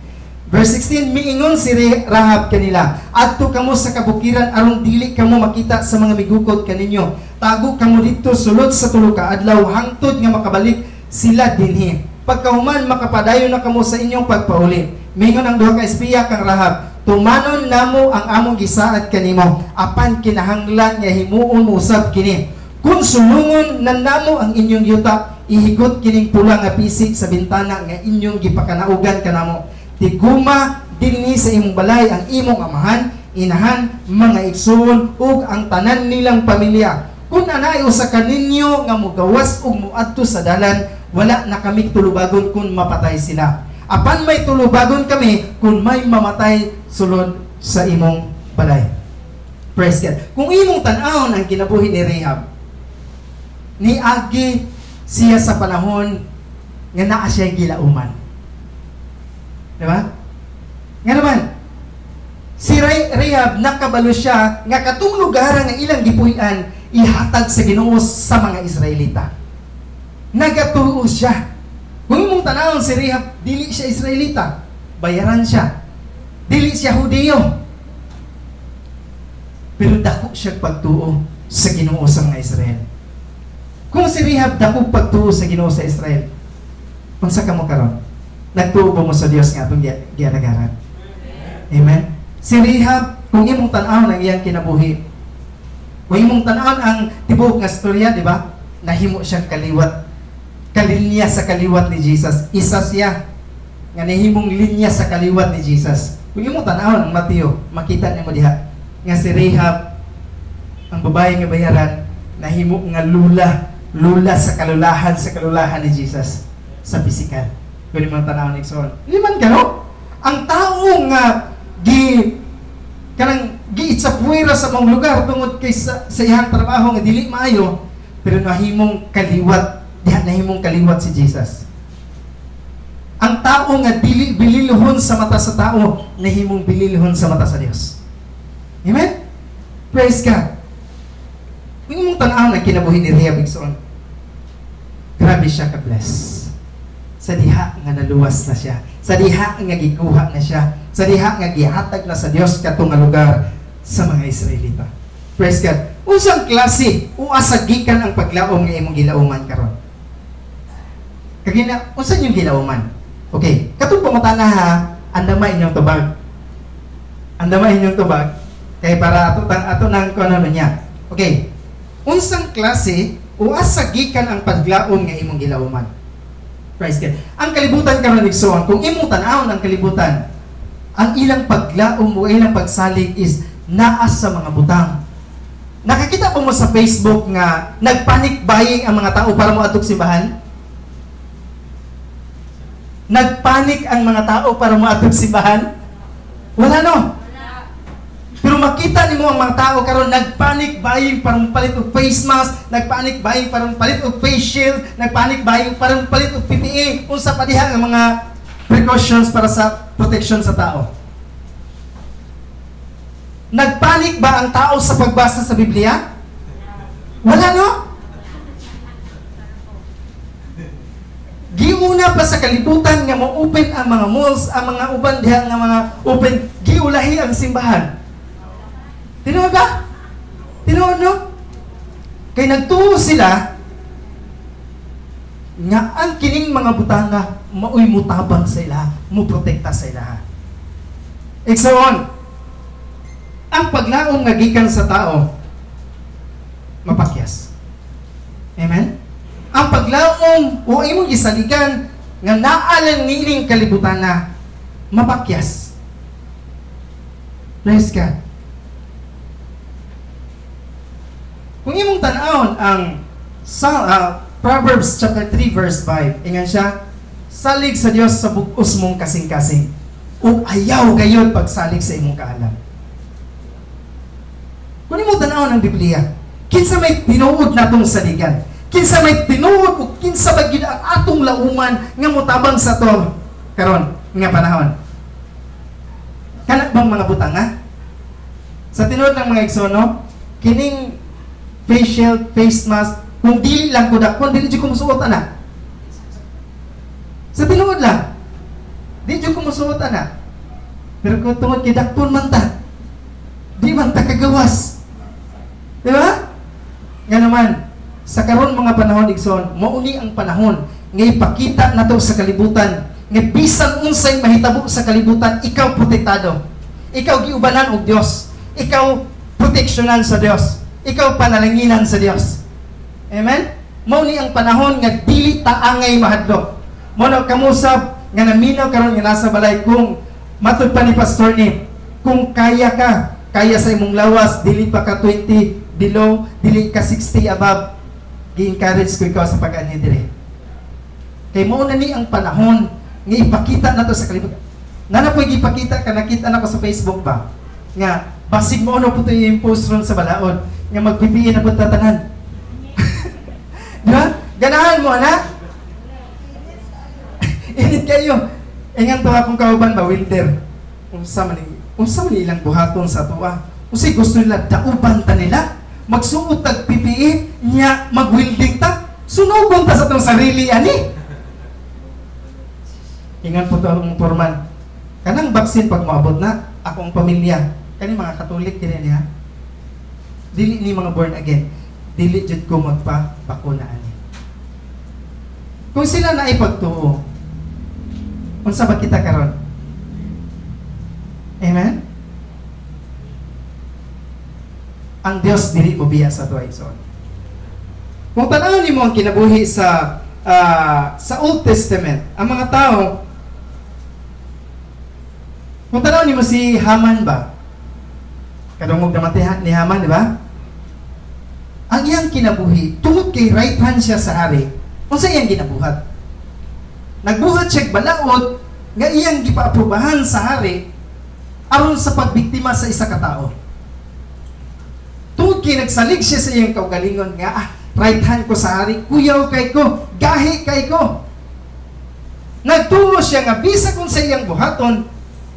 Verse 16, miingon si Rahab kanila, "Adto kamo sa kabukiran aron dili kamo makita sa mga migukod kaninyo. Tago kamo didto sulod sa 3 ka adlaw hangtod nga makabalik sila dinhi. Pagkahuman, makapadayon na kamo sa inyong pagpauli." Mingon ang duha ka espiya kang Rahab, "Tumanon namo ang among gisaad kanimo, apan kinahanglan nga himuon mo usab kini. Kung sulungon na namo ang inyong yuta, ihigot kining pula nga pisi sa bintana nga inyong gipakanaugan kanamo. Tiguma dinhi sa imong balay ang imong amahan, inahan, mga igsuon ug ang tanan nilang pamilya. Kung anaay usa kaninyo nga mugawas ug muadto sa dalan, wala na kami tulubagon kung mapatay sila. Apan may tulubagon kami kung may mamatay sulod sa imong balay." Praise God. Kung imong tan-awon ang kinabuhi ni Rahab, niagi siya sa panahon nga naa siya gilauman. Di ba? Nga naman, si Rahab, nakabalo siya nga katong lugar nga ilang gipuy-an, ihatag sa Ginoo sa mga Israelita. Nagatuo siya. Kung imong tanawon si Rahab, dili siya Israelita. Bayaran siya. Dili siya Hudiyo. Pero dako siya pagtuo sa Ginoo sa mga Israel. Kung si Rahab dako pagtuo sa Ginoo sa Israel, unsa ka mo karon? Nagtuo ba mo sa Dios nga atong gialagaran? Amen? Si Rahab, kung imong tan-awon ang iyang kinabuhi, kung imong tan-awon ang tibuok nga storya, di ba? Nahimo siyang kaliwat, kalinya sa kaliwat ni Jesus. Isa siya nga nahimong linya sa kaliwat ni Jesus. Kung imong tan-awon ang Mateo, makita nimo diha nga si Rahab, ang babae nga bayaran, nahimo nga lula, lula sa kalulahan ni Jesus sa physical. Kung imong tan-awon, igsoon. Di man gano? Ang tao nga gi kanang giitsapwera sa mga lugar tungod kay sa iyang trabaho nga dili maayo, pero nahimong kaliwat diha, nahimong kaliwat si Jesus. Ang tao nga dili bililhon sa mata sa tao, nahimong bililhon sa mata sa Dios. Amen? Praise God. Kung imong tan-awon ang kinabuhi ni Rahab, igsoon, grabe siya ka-bless. Sa diha nga naluwas na siya, sa diha nga gikuha na siya, sa diha nga gihatag na sa Dios katong nga lugar sa mga Israelita. Praise God. Unsang klase o asa gikan ang paglaom nga imong gilauman karon? Kagina, unsa inyong gilauman? Okay, katong pangutana ha, andama inyong tubag. Andama inyong tubag kay para ato tang ato nang kuno niya. Okay. Unsang klase o asa gikan ang paglaom nga imong gilauman? Praise God. Ang kalibutan karon, igsoon, kung imong tan-awon ang kalibutan, ang ilang paglaom o ilang pagsalig is naa sa mga butang. Nakakita po mo sa Facebook nga nagpanic buying ang mga tao para moadtog simbahan? Nagpanic ang mga tao para moadtog simbahan? Wala, no? Pero makita nimo ang mga tao karon nagpanic buying para palit og face mask, nagpanic buying para palit og face shield, nagpanic buying para palit og PPE, unsa pa diha ang mga precautions para sa protection sa tao. Nagpanic ba ang tao sa pagbasa sa Biblia? Wala, no? Giuna pa sa kalibutan nga mo-open ang mga malls, ang mga uban diha nga mga open, giulahi ang simbahan. Tinuod ba? Tinuod, no? Kay nagtuo sila nga ang kining mga butanga maoy mutabang sa ila, muprotekta sa ila. Igsoon, ang paglaom nga gikan sa tao mapakyas. Amen? Ang paglaom o imong gisaligan nga naa lang niining kalibutan na mapakyas. Praise God. Kung imong tan-awon ang Proverbs chapter 3 verse 5, ingan siya, "Salig sa Dios sa bug-os mong kasing-kasing, ug ayaw gayon pagsalig sa imong kaalam." Kung imong tan-awon ang Biblia, kinsa may tinuod natong saligan? Kinsa may tinuod ug kinsa ba gyud ang atong lauman nga motabang sa to karon nga panahon? Kana bang mga butanga? Sa tinuod ng mga igsoon, no? Kining face shield, face mask, kung dili lang ko dakpon, dili jud ko musuot ana. Sa tinuod lang, dili jud ko musuot ana. Pero kung tungod kay dakpon man ta, di man ta kagawas. Di ba? Nga naman, sa karon mga panahon, igsoon, mauni ang panahon nga ipakita nato sa kalibutan nga bisan unsay mahitabo sa kalibutan, ikaw protektado. Ikaw giubanan og Dios. Ikaw proteksyonan sa Dios. Ikaw panalanginan sa Dios. Amen? Mao ni ang panahon nga dili ta angay mahadlok. Mao na kamusab nga naminaw karon nga nasa balay, kung matud pa ni Pastor ni, kung kaya ka, kaya sa imong lawas, dili pa ka 20 below, dili ka 60 above, gi-encourage ko ikaw sa pag-anhi dire. Kay mao na ni ang panahon nga ipakita nato sa kalibutan. Nana po'y gipakita ka, nakita na ko sa Facebook ba? Nga, basig mo ano po ito i-impose ron sa balaod, nga magpipiin na po tatanan. Di ba? Ganahan mo, ana? Init kayo. Ingan to akong kauban ba, winter. Unsa man ilang buhaton sa tuwa? Unsay gusto nila, dauban ta nila? Magsuot tag PPE, nya magwelding ta? Sunugon ta sa tong sarili, ani? Ingan po to akong forman. Kanang vaccine pag moabot na, akong pamilya, kani mga Katolik kini niya, dili ni mga born again, dili jud ko magpa-bakuna ani. Kung sila na ipagtuo, unsa ba kita karon? Amen? Ang Dios dili mo biya sa tuwa, igsoon. Kung tan-awon nimo ang kinabuhi sa Old Testament, ang mga tao, kung tan-awon nimo si Haman ba? Kadungog naman ni Haman, di ba? Ang iyang kinabuhi, tungod kay right hand siya sa hari, unsa iyang ginabuhat? Nagbuhat siya balaod nga iyang gipaaprubahan sa hari aron sa pagbiktima sa isa ka tao. Tungod kay nagsalig siya sa iyang kaugalingon nga, right hand ko sa hari, kuyaw kay ko, gahi kay ko. Nagtuo siya nga bisag unsa iyang buhaton,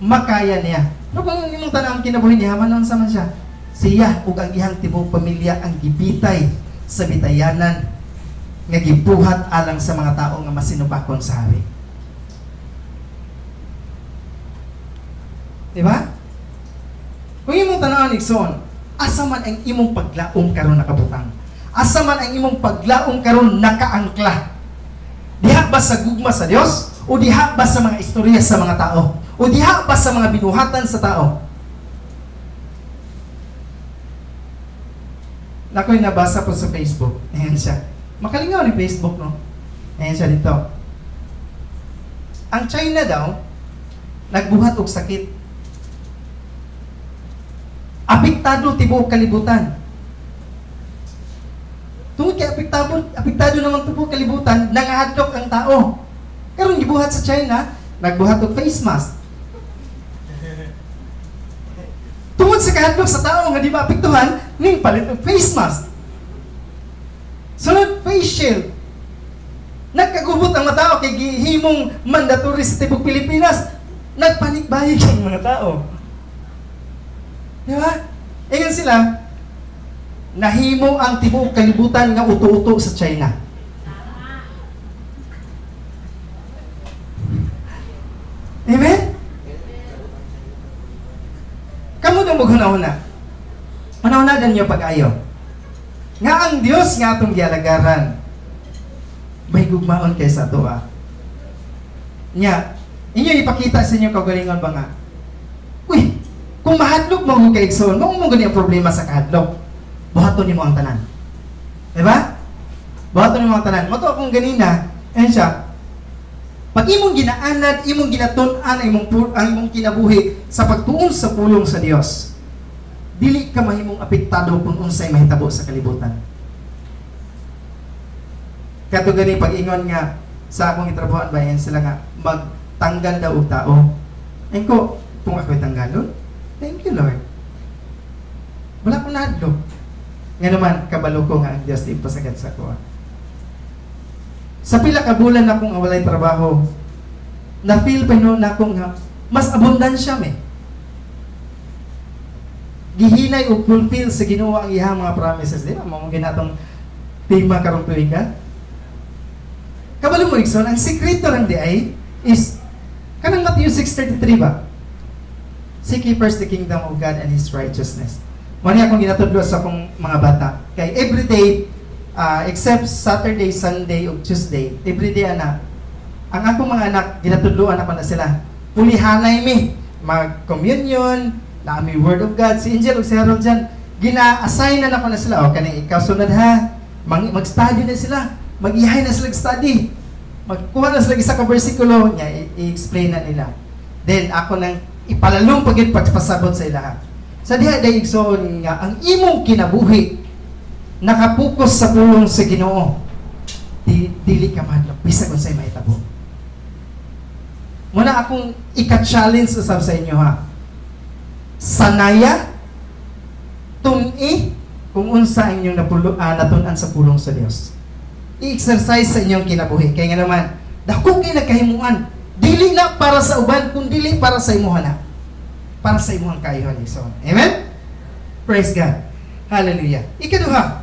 makaya niya. Pero kung imong tan-awon kinabuhi ni Haman, unsa man siya? Siya ug ang iyang tibuok pamilya ang gibitay sa bitayanan nga gibuhat alang sa mga tao nga masinubakon sa hari. Diba? Kung imong tan-awon, igsoon, asa man ang imong paglaom karon nakabutang? Asa man ang imong paglaom karon nakaangkla? Diha ba sa gugma sa Dios o diha ba sa mga istorya sa mga tao? O diha ba sa mga binuhatan sa tao? Nako'y nabasa po sa Facebook. Ayan siya. Makalingaw ni Facebook, no? Ayan siya dito. Ang China daw, nagbuhat og sakit. Apektado tibuok kalibutan. Tungod kay apektado naman tibuok kalibutan, nangahadlok ang tao. Karon gibuhat sa China, nagbuhat og face mask. Tungod sa kahadlok sa tao nga di maapektuhan, ning palit og face mask. Sunod, face shield. Nagkagubot ang mga tao kay gihimong mandatory sa tibuok Pilipinas. Nagpanikbayig ang mga tao. Di ba? Ingan sila, nahimo ang tibuok kalibutan nga uto-uto sa China. Amen? Kamu daw maghuna-huna. Manahuna niyo pag-ayo. Nga ang Dios nga atong gialagaran, may gugmaon kay sa atoa. Nya, inyo ipakita sa inyo kaugalingon ba nga? Uy, kung mahadlok mo kay igsoon, mao mo gani ang problema sa kahadlok. Buhaton nimo ang tanan. Diba? Buhaton nimo ang tanan. Mo to akong ganina, ayun siya. Pag imong ginaanad, imong ginatun-an ang imong kinabuhi sa pagtuon sa pulong sa Dios, dili ka mahimong apektado kung unsay mahitabo sa kalibutan. Kato gani pag-ingon nga sa akong itrabahoan ba, yan sila nga magtanggal daw og tao. Ayun ko, kung ako'y tanggalon, thank you Lord. Wala akong nahadlok. Nga naman, kabalo ko nga ang Diyos di pasagad sa ko. Sa pila ka bulan akong walay trabaho, na-feel pa noon na akong nga, mas abundansya me. Gihinay o fulfill sa Ginoo ang iyang mga promises. Di ba? Mga ginatong tema karong tuig ka. Kabalo mo, igsoon, ang sekreto lang di ay is, kanang Matthew 6:33 ba? Seek ye first the kingdom of God and His righteousness. Muna akong ginatudlo sa akong mga bata. Kay everyday, except Saturday, Sunday, o Tuesday, everyday anak, ang akong mga anak, ginatudloan ako na sila. Pulihanay mi, mag-communion, Naa mi Word of God, si Angel ug si Harold dyan, gina-assign na nako na sila. O, kani ikaw sunod ha. Mag-study na sila. Mag-ihay na sila study. Magkuha na sila isa ka bersikulo niya, i-explain na nila. Then ako nang ipalalong pagid pagpasabot sa ilaha. Sa diha day, igsoon, nga ang imong kinabuhi nakapokus sa pulong sa Ginoo, di, dili ka mahadlok bisag unsay mahitabo. Muna akong ika-challenge usab sa inyo ha. Sanaya, tun-i kung unsa ang inyong natun-an sa pulong sa Dios. I-exercise sa inyong kinabuhi. Kaya nga naman, dako kay nagkahimuan. Dili na para sa uban, kun dili para sa imuha na. Para sa imuhang kayuhan. So, amen? Praise God. Hallelujah. Ikaduha,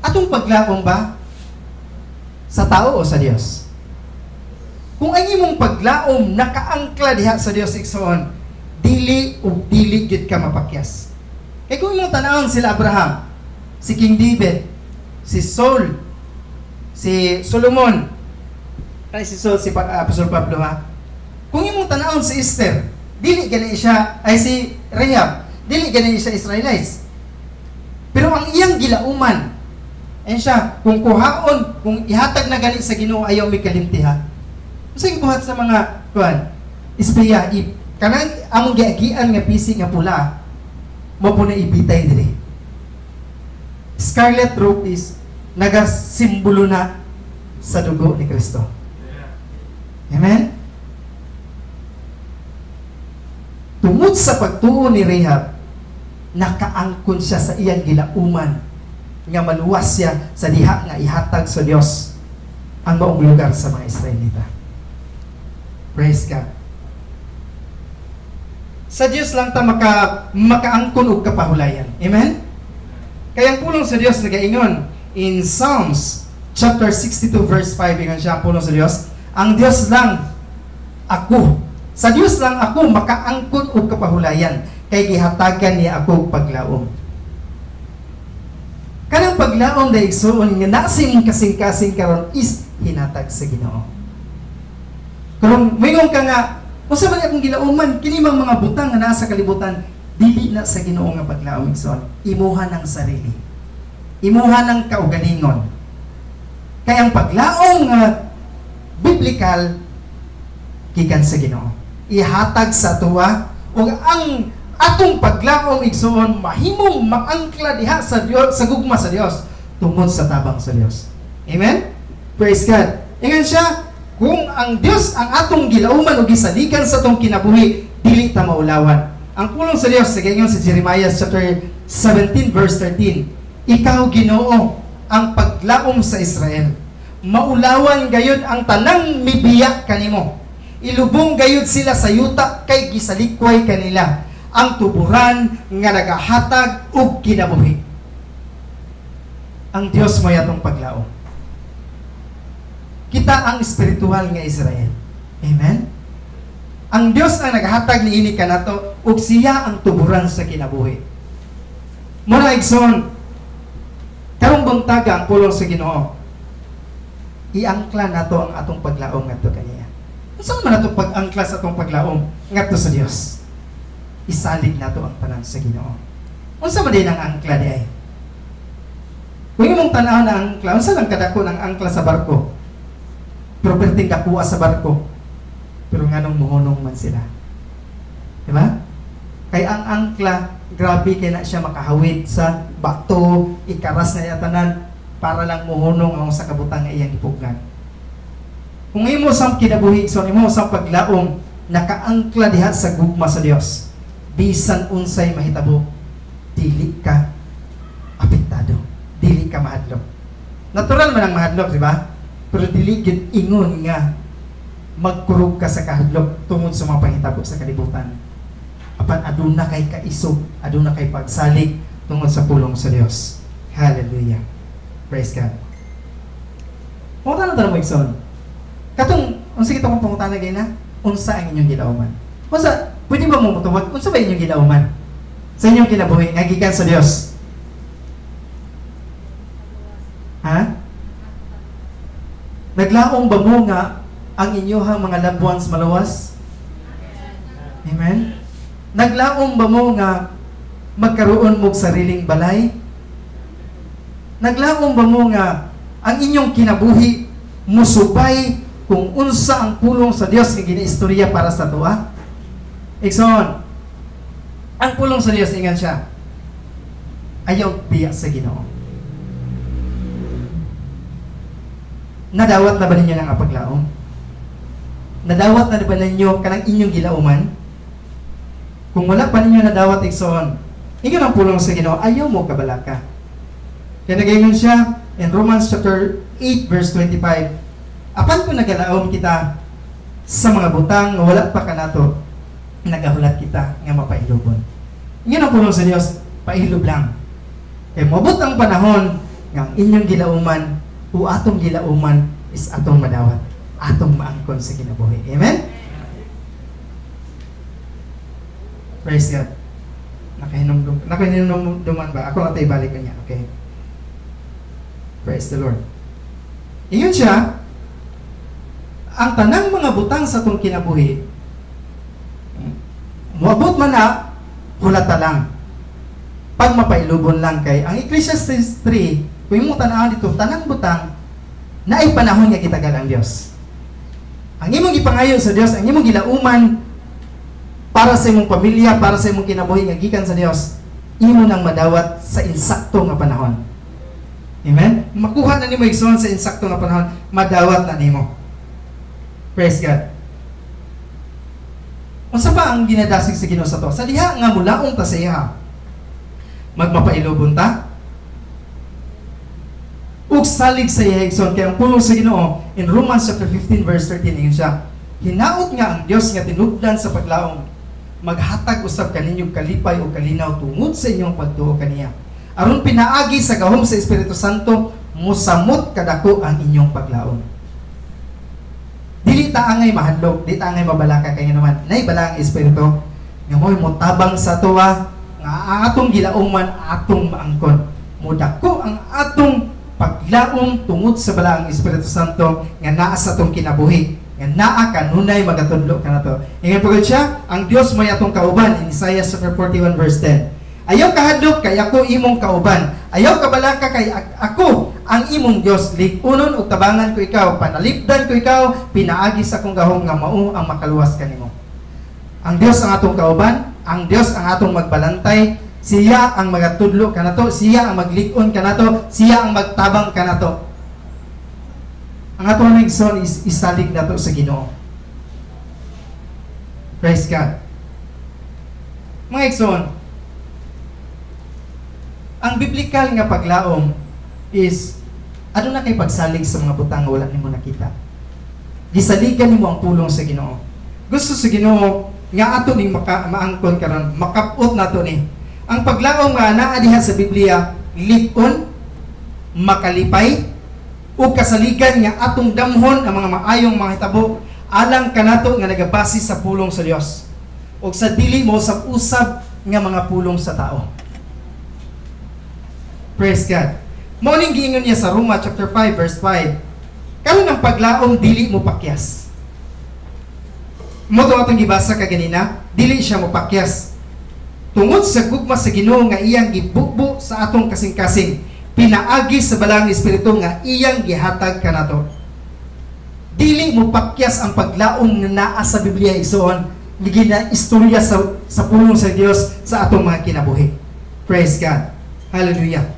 atong paglaom ba sa tao o sa Dios? Kung ang imong paglaom nakaangkla diha sa Dios, igsoon, dili ug dili gyud ka mapakyas. Kay kung imong tanawon sila Abraham, si King David, si Saul, si Solomon, ay si Saul, si Apostol Pablo ha. Kung imong tanawon si Esther, dili gani siya, ay si Rahab, dili gani siya Israelites. Pero ang iyang gilauman, ayun siya, kung kuhaon, kung ihatag na gani sa Ginoo, ayaw mi kalimti ha. Unsa gibuhat sa mga kuan? Espiya, kanang among giagian nga pisi nga pula, mo po na ibitay diri. Scarlet rope is nagasimbolo na sa dugo ni Kristo. Amen? Tungod sa pagtuo ni Rahab, nakaangkon siya sa iyang gilauman nga maluwas siya sa diha nga ihatag sa Dios ang maong lugar sa mga Israelita. Praise God. Sa Dios lang ta makaangkon og kapahulayan. Amen? Kaya ang pulong sa Dios nagaingon in Psalms chapter 62 verse 5, ingon siya ang pulong sa Dios, ang Dios lang ako. Sa Dios lang ako makaangkon og kapahulayan kay gihatagan niya ako og paglaom. Kanang paglaom da, igsuon, nga naa sa imong kasing-kasing karon is hinatag sa Ginoo. Kung moingon ka nga, unsa man akong gilauman, kini mang mga butang nga naa sa kalibutan, dili na sa Ginoo nga paglaom, igsoon. Imuha ng sarili. Imuha ng kaugalingon. Kaya ang paglaom nga biblical gikan sa Ginoo. Ihatag sa tuwa ug ang atong paglaom, igsoon, mahimong maangkla diha sa Dios, sa gugma sa Dios tungod sa tabang sa Dios. Amen? Praise God. Ingon siya, kung ang Dios ang atong gilauman ug gisaligan sa atong kinabuhi, dili ta maulawan. Ang pulong sa Dios sa ingon sa Jeremiah chapter 17 verse 13, "Ikaw, Ginoo, ang paglaom sa Israel. Maulawan gayud ang tanang mibiya kanimo. Ilubong gayud sila sa yuta kay gisalikway kanila ang tuburan nga nagahatag og kinabuhi." Ang Dios mo atong paglaom. Kita ang espiritual nga Israel. Amen? Ang Dios ang naghatag niini kanato ug siya ang tuburan sa kinabuhi. Muna, igsoon, karong buntaga ang pulong sa Ginoo, iangkla nato ang atong paglaom ngadto kaniya. Unsa man ato pag-angkla sa atong paglaom ngadto sa Dios? Isalig nato ang tanan sa Ginoo. Unsa man din ang angkla di ay? Kung imong tan-aw na angkla, unsa lang kadako ng angkla sa barko? Pero perting dakuha sa barko. Pero nganong muhunong man sila? Di ba? Kay ang angkla, grabe kay na siya makahawid sa bato, ikaras na iya tanan para lang muhunong ang sa kabutang nga iyang gipugnan. Kung imo sa kinabuhi, so imo sa paglaom, nakaangkla diha sa gugma sa Dios, bisan unsay mahitabo, dili ka apektado, dili ka mahadlok. Natural man ang mahadlok, di ba? Pero dili gyud ingon nga magkurog ka sa kahadlok tungod sa mga panghitabo sa kalibutan. Apan aduna kay kaisog, aduna kay pagsalig tungod sa pulong sa Dios. Hallelujah. Praise God. Pangutana tanong mo, igsoon. Katong, unsa kita kong pangutana gay na? Unsa ang inyong gilauman? Unsa, pwede ba mo mutubag? Unsa ba inyong gilauman? Sa inyong kinabuhi, nga gikan sa Dios? Ha? Naglaom ba mo nga ang inyong mga loved ones maluwas? Amen? Naglaom ba mo nga magkaroon mo sariling balay? Naglaom ba mo nga ang inyong kinabuhi musubay kung unsa ang pulong sa Dios nga ginaistorya para sa tuwa? Igsoon, ang pulong sa Dios ingan siya, ayaw biya sa Ginoo. Nadawat na ba ninyo ng apaglaom? Nadawat na ba ninyo kanang inyong gilauman? Kung wala pa ninyo nadawat, igsoon, ingon ang pulong sa Ginoo, ayaw mo kabalaka. Kaya nagaingon siya in Romans chapter 8 verse 25, apan kung nagalaom kita sa mga butang nga wala pa kanato, nagahulat kita nga mapailubon. Ingon ang pulong sa Dios, pailob lang. Kaya moabot ang panahon nga ang inyong gilauman o atong gilauman is atong madawat, atong maangkon sa kinabuhi. Amen? Praise God. Nakahinumduman ba? Ako lang tayo balik niya. Okay. Praise the Lord. Ingon siya, ang tanang mga butang sa atong kinabuhi, moabot man na, hulata lang. Pag mapailubon lang kay, ang Ecclesiastes 3, kung imong tan-awon dito, tanang butang, naay panahon nga gitagal ang Dios. Ang imong gipangayo sa Dios, ang imong gilauman para sa imong pamilya, para sa imong kinabuhi nga gikan sa Dios, imo nang madawat sa insakto nga panahon. Amen? Makuha na nimo igsoon sa insakto nga panahon, madawat na nimo. Praise God. Unsa pa ang ginadasig sa Ginoo sa to? Sa diha nga mulaong ta sa iya, magmapailubon ta ug salig sa iya, igsoon. Kay ang pulong sa Ginoo in Romans chapter 15 verse 13, ingon siya, hinaot nga ang Dios nga tinubdan sa paglaom maghatag usab kaninyong kalipay o kalinaw tungod sa inyong pagtuo kaniya, aron pinaagi sa gahom sa Espiritu Santo mosamot kadako ang inyong paglaom. Dili ta angay mahadlok, di ta angay mabalaka, kay naman nay bala ang Espiritu nga mo'y motabang sa tuwa nga atong gilauman atong maangkon. Modako ang atong paglaom tungod sa balaang Espiritu Santo nga naa sa atong kinabuhi, nga naa kanunay magatudlo kanato. Ingon pagod siya, ang Dios may atong kauban in Isaiah chapter 41 verse 10. Ayaw kahadlok kay ako imong kauban. Ayaw kabalaka kay ako ang imong Dios. Lig-unon ug tabangan ko ikaw, panalipdan ko ikaw, pinaagi sa akong gahom nga mao ang makaluwas kanimo. Ang Dios ang atong kauban, ang Dios ang atong magbalantay, siya ang magatudlo kanato, siya ang maglig-on kanato, siya ang magtabang kanato. Ang atong igsoon is isalig nato sa Ginoo. Praise God. Mga igsoon, ang biblical nga paglaom is aduna kay pagsalig sa mga butang nga wala nimo nakita. Gisaligan nimo ang pulong sa Ginoo. Gusto sa Ginoo nga ato ning maangkon karon, makap-ot nato ni. Ang paglaom nga naa diha sa Biblia, lip-on, makalipay, ug kasaligan nga atong damhon ang mga maayong mga hitabo alang kanato nga nagabase sa pulong sa Dios ug sa dili mo sa usab nga mga pulong sa tao. Praise God. Mao ning giingon niya sa Roma chapter 5 verse 5. Karon ang paglaom dili mo pakyas. Mo to atong gibasa kaganina, dili siya mo pakyas. Tungod sa gugma sa Ginoo nga iyang gibukbo sa atong kasing-kasing, pinaagi sa balang Espiritu nga iyang gihatag kanato. Dili mo pakyas ang paglaom nga naa sa Biblia, igsoon, gina istorya sa pulong sa Dios sa atong mga kinabuhi. Praise God. Hallelujah.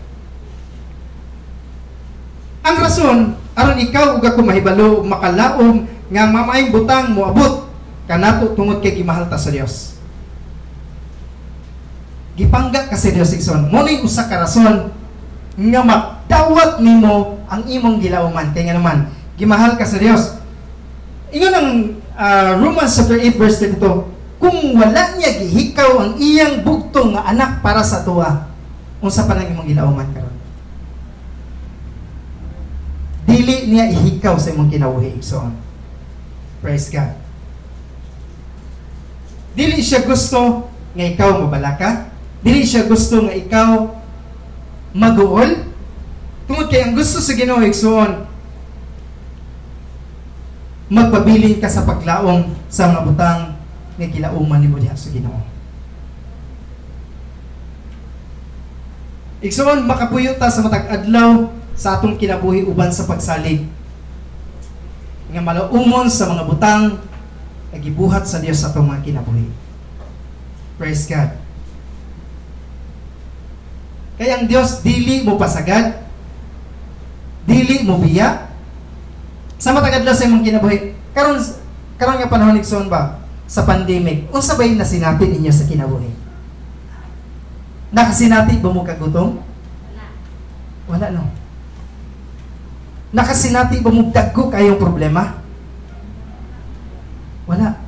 Ang rason aron ikaw ug ako mahibalo makalaom nga mamayong butang moabot kanato tungod kay gimahal ta sa Dios. Gipangga ka sa Dios, igsoon. Mo ni usa ka rason nga makdawat nimo ang imong gilauman kay nga naman gimahal ka sa Dios. Ingon ang Romans chapter 8 verse 32, kung wala niya gihikaw ang iyang bugtong nga anak para sa tuwa, unsa pa nang imong gilauman karon? Dili niya ihikaw sa imong kinabuhi, igsoon. Praise God. Dili siya gusto nga ikaw mabalaka. Dili siya gusto nga ikaw maguol. Tungod kay ang gusto sa Ginoo, igsoon, magpabilin ka sa paglaom sa mga butang nga gilauman nimo diha sa Ginoo. Igsoon, makapuyo ta sa matag adlaw sa atong kinabuhi uban sa pagsalig nga malaumon sa mga butang nga gibuhat sa Dios sa atong mga kinabuhi. Praise God. Kaya ang Dios dili mo pasagad, dili mo biya sa matag adlaw sa imong kinabuhi. Karon karon nga panahon, igsoon ba, sa pandemic, unsa bay nasinati ninyo sa kinabuhi? Nakasinati ba mo kagutom? Wala, no. Nakasinati ba mo dagko kayong problema? Wala.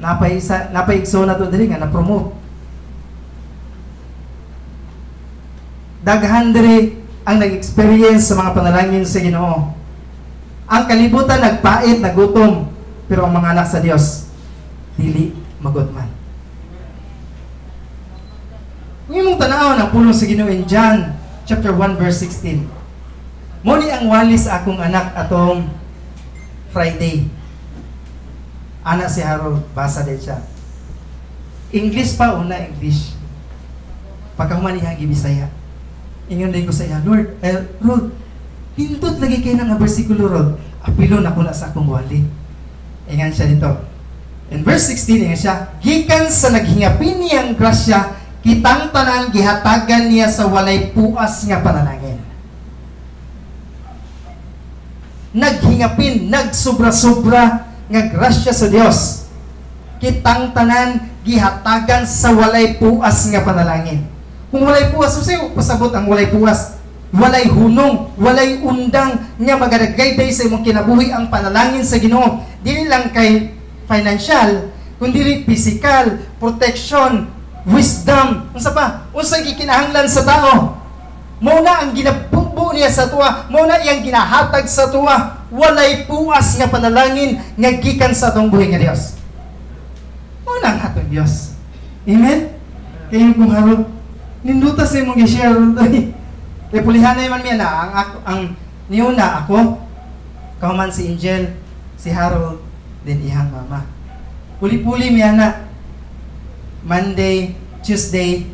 Napay isa, napay igsoon na to diri nga na-promote. Daghan diri ang nag-experience sa mga panalangin sa Ginoo. Ang kalibutan nagpait, nagutom, pero ang mga anak sa Dios dili magutman. Kung imong tan-awon ang pulong sa Ginoo in John chapter 1 verse 16. Mo ni ang wali sa akong anak atong Friday. Anak si Harold, basa din siya. English pa, una English. Pagkahuman niya gibisaya. Ingon din ko sa iya, "Lord, eh, Rod, hindot lagi kay nga bersikulo, Rod. Apilon ako na sa akong wali." Ingan siya dito. In verse 16, ingan siya, "Gikan sa naghingapin niyang grasya, kitang tanan gihatagan niya sa walay puas nga panalangin." Naghingapin, nagsobra-sobra nga grasya sa Dios. Kitang tanan gihatagan sa walay puas nga panalangin. Kung walay puas, unsay pasabot ang walay puas? Walay hunong, walay undang nga magadagayday sa imong kinabuhi ang panalangin sa Ginoo. Dili lang kay financial, kundi physical, protection, wisdom. Unsa pa? Unsa gikinahanglan sa tao? Mao na ang ginabubo niya sa tuwa, mao na iyang ginahatag sa tuwa. Walay puas nga panalangin nga gikan sa atong buhi nga Dios. Mao na ang atong Dios. Amen? Kaya kung Harold, ninduta sa imong gi-share toy. Kay pulihanay man miya na ang niuna ako, kauman si Angel, si Harold, din iyang mama. Puli-puli miya na Monday, Tuesday,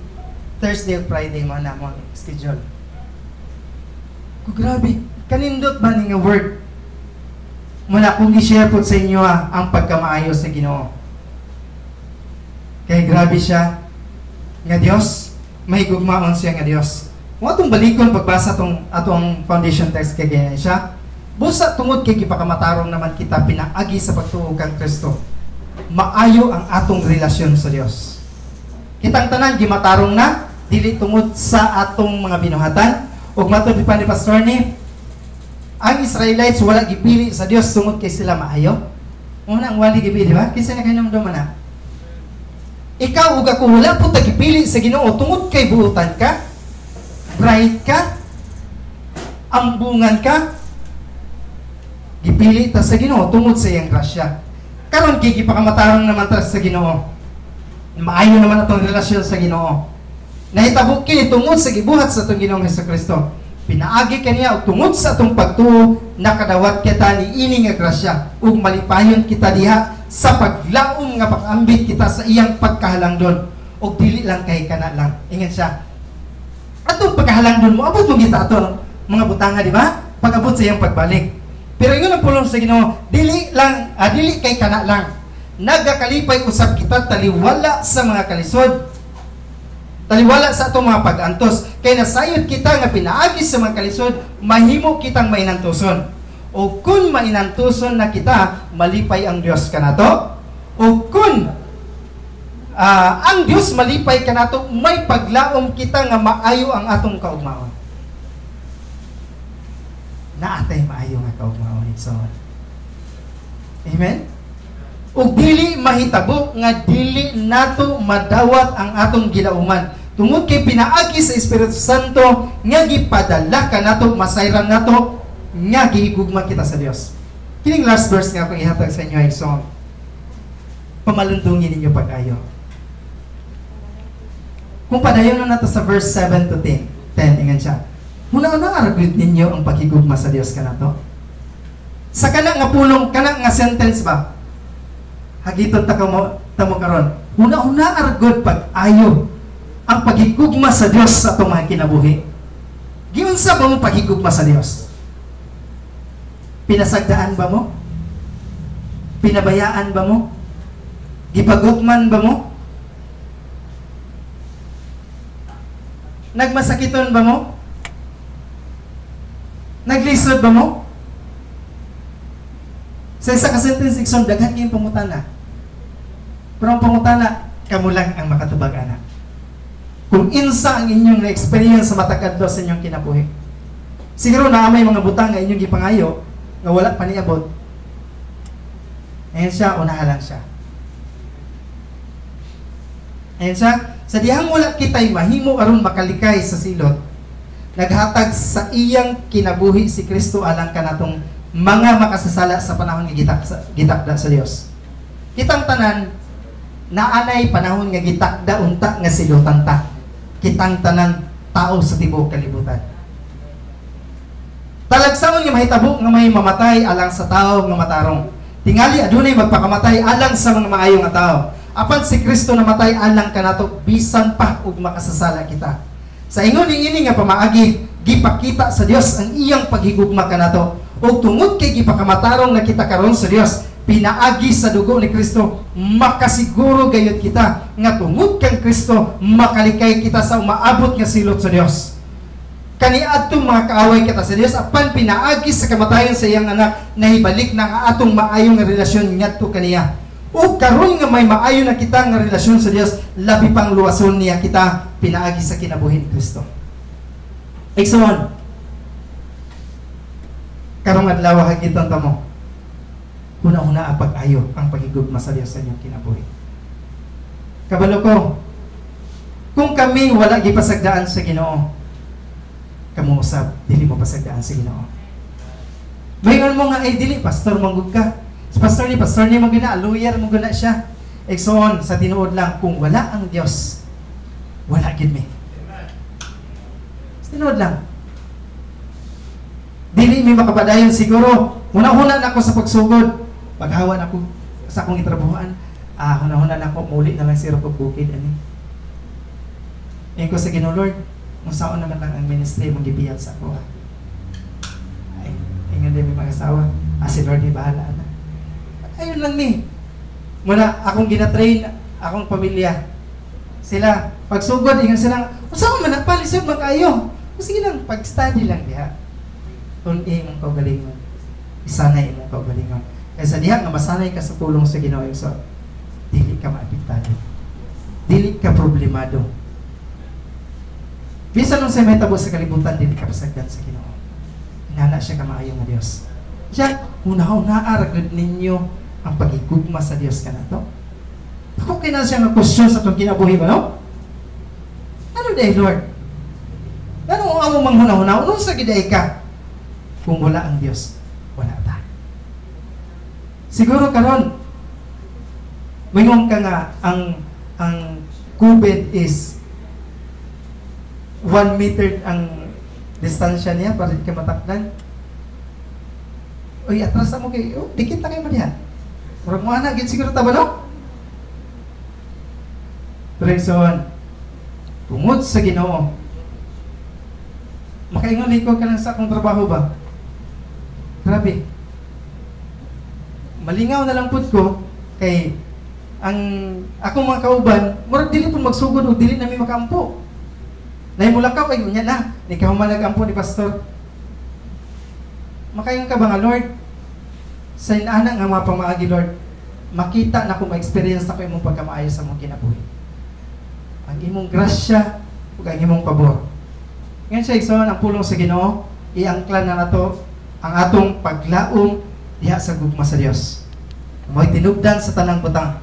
Thursday, Friday mo na mo schedule. Ko grabe, kanindot ba ni nga word? Muna kung i-share po sa inyo ang pagkamaayo sa Ginoo. Kay grabe siya nga Dios, mahigugmaon siya nga Dios. Kung atong balikon pagbasa tong atong foundation text kay ganyan siya, busa tungod kay gipakamatarong naman kita pinaagi sa pagtuo kang Kristo, maayo ang atong relasyon sa Dios. Kitang tanan gimatarong na dili tungod sa atong mga binuhatan. Ug matud pa ni Pastor ni, ang Israelites wala gipili sa Dios tungod kay sila maayo. Una ang wali gipili, di ba? Kinsa na kahinumdum na? Ikaw ug ako wala po ta gipili sa Ginoo tungod kay buutan ka, bright ka, ambungan ka. Gipili ta sa Ginoo tungod sa iyang grasya. Karon kay gipakamatarong naman ta sa Ginoo. Maayo naman atong relasyon sa Ginoo. Nahitabo kini tungod sa gibuhat sa atong Ginoong Hesukristo. Pinaagi kaniya og tungod sa atong pagtuo nakadawat kita niini nga grasya ug malipayon kita diha sa paglaom nga pag-ambit kita sa iyang pagkahalangdon ug dili lang kay kana lang. Ingon siya. Atong pagkahalangdon mo abot mo kita ato mga butanga, di ba? Pag-abot sa iyang pagbalik. Pero ingon ang pulong sa Ginoo, dili lang dili kay kana lang. Nagakalipay usab kita taliwala sa mga kalisod, taliwala sa atong mga pag-antos, kay nasayod kita nga pinaagi sa mga kalisod, mahimo kitang mainantuson. O kung mainantuson na kita, malipay ang Dios kanato. O kung ang Dios malipay kanato, may paglaom kita nga maayo ang atong kaugmaon. Naatay maayo nga kaugmaon, igsoon. Amen? Ug dili mahitabo nga dili nato madawat ang atong gilauman. Tungod kay pinaagi sa Espiritu Santo nga gipadala kanato, masayran nato nga gihigugma kita sa Dios. Kining last verse nga akong ihatag sa inyo ay song. Pamalundungin ninyo pag-ayo. Kung padayon na nato sa verse 7 to 10, ingan siya. Muna-una aragot ninyo ang paghigugma sa Dios kanato. Sa kana nga pulong, kana nga sentence ba? Hagiton ta kamo tamo karon. Una-una aragod pag-ayo Ang paghigugma sa Dios sa atong mga kinabuhi. Giunsa ba mo paghigugma sa Dios? Pinasagdaan ba mo? Pinabayaan ba mo? Gipagukman ba mo? Nagmasakiton ba mo? Naglisod ba mo? Sa isa ka sentence, Ikson, daghan kayong pangutana. Pero ang pangutana, kamo lang ang makatubag, anak. Kung insa ang inyong na-experience sa matag adlaw sa inyong kinabuhi. Siguro na may mga butang nga inyong gipangayo nga wala pa niabot. Ayan siya, unahan lang siya. Ayan siya, sa dihang wala kita'y mahimo aron makalikay sa silot, naghatag sa iyang kinabuhi si Kristo alang kanatong mga makasasala sa panahon nga gitakda sa Dios. Kitang tanan naanay panahon nga gitakda unta nga silutan ta. Kitang tanan tao sa tibuok kalibutan. Talagsaon nga mahitabo nga may mamatay alang sa tao nga matarong. Tingali adunay magpakamatay alang sa mga maayo nga tao. Apan si Kristo namatay alang kanato bisan pa og makasasala kita. Sa ingon niini nga pamaagi, gipakita sa Dios ang iyang paghigugma kanato. Ug tungod kay gipakamatarong na kita karon sa Dios, pinaagi sa dugo ni Kristo, makasiguro gayud kita nga tungod kang Kristo makalikay kita sa umaabot nga silot sa Dios. Kaniadtong mga kaaway kita sa Dios, apan pinaagi sa kamatayon sa iyang anak, nahibalik na ang atong maayong relasyon ngadto kaniya. O karon nga may maayo na kita nga relasyon sa Dios, labi pang luwason niya kita pinaagi sa kinabuhi ni Kristo. Igsoon, karong adlaw hagitan ta mo, una-una ang pag-ayo, ang paghigugma sa Dios sa inyong kinabuhi. Kabalo ko, kung kami wala gipasagdaan sa Ginoo, kamo usab dili mo pasagdaan sa Ginoo. Mayon mo nga ay dili pastor manggug ka. Pastor ni mo gina, lawyer mo gina siya. Igsoon, sa tinuod lang, kung wala ang Dios, wala gid mi. Sa tinuod lang. Dili mi makapadayon siguro. Huna-huna na ako sa pagsugod. Paghawa na ako sa akong itrabuhan. Huna-huna na ako, muli na lang siro kog bukid ani. Ingon ko sa Ginoo, Lord, unsaon naman lang ang ministry mong gibiyat sa ako. Ay, ingon din mi mga asawa, si Lord ni bahala na. Ayun lang ni. Muna akong gina-train akong pamilya. Sila pagsugod ingon sila, unsaon man na palisod man kaayo. Sige lang, pag-study lang diha. Tun-i imong kaugalingon. Isanay imong kaugalingon. Kaysa diha nga masanay ka sa tulong sa Ginoo, so dili ka maapektado. Dili ka problemado. Bisan nung sa mahitabo sa kalibutan, dili ka pasagdan sa Ginoo. Inana siya ka maayo nga Dios. Siya, una-una ra gud ninyo ang pagigugma sa Dios kanato. Ako kay na siya nga question sa atong kinabuhi ba, no? Ano day, Lord? Ano ang among manghuna-huna? Unsa sa giday ka? Kung wala ang Dios, wala ta. Siguro karon maingon ka nga ang COVID is 1 meter ang distansya niya para di ka matakdan. Uy, atras mo kay, oh, dikit na kayo mo diha. Murag mo ana, gid siguro ta ba, no? Pero igsoon, tungod sa Ginoo, makaingon ko ka lang sa akong trabaho ba? Grabe. Malingaw na lang pud ko kay ang akong mga kauban, murag dili pud magsugod og dili nami makaampo. Nahimulakaw ay unya na, ni kahuman nagampo ni pastor. Makaingon ka ba nga, Lord, sa inaana nga mga pamaagi, Lord, makita na ko, ma-experience na ko imong pagkamaayo sa mong kinabuhi. Ang imong grasya ug ang imong pabor. Ngayon siya, igsoon, ang pulong sa Ginoo, iangkla na nato ang atong paglaom diha sa gugma sa Dios. Mo'y tinubdan sa tanang butang,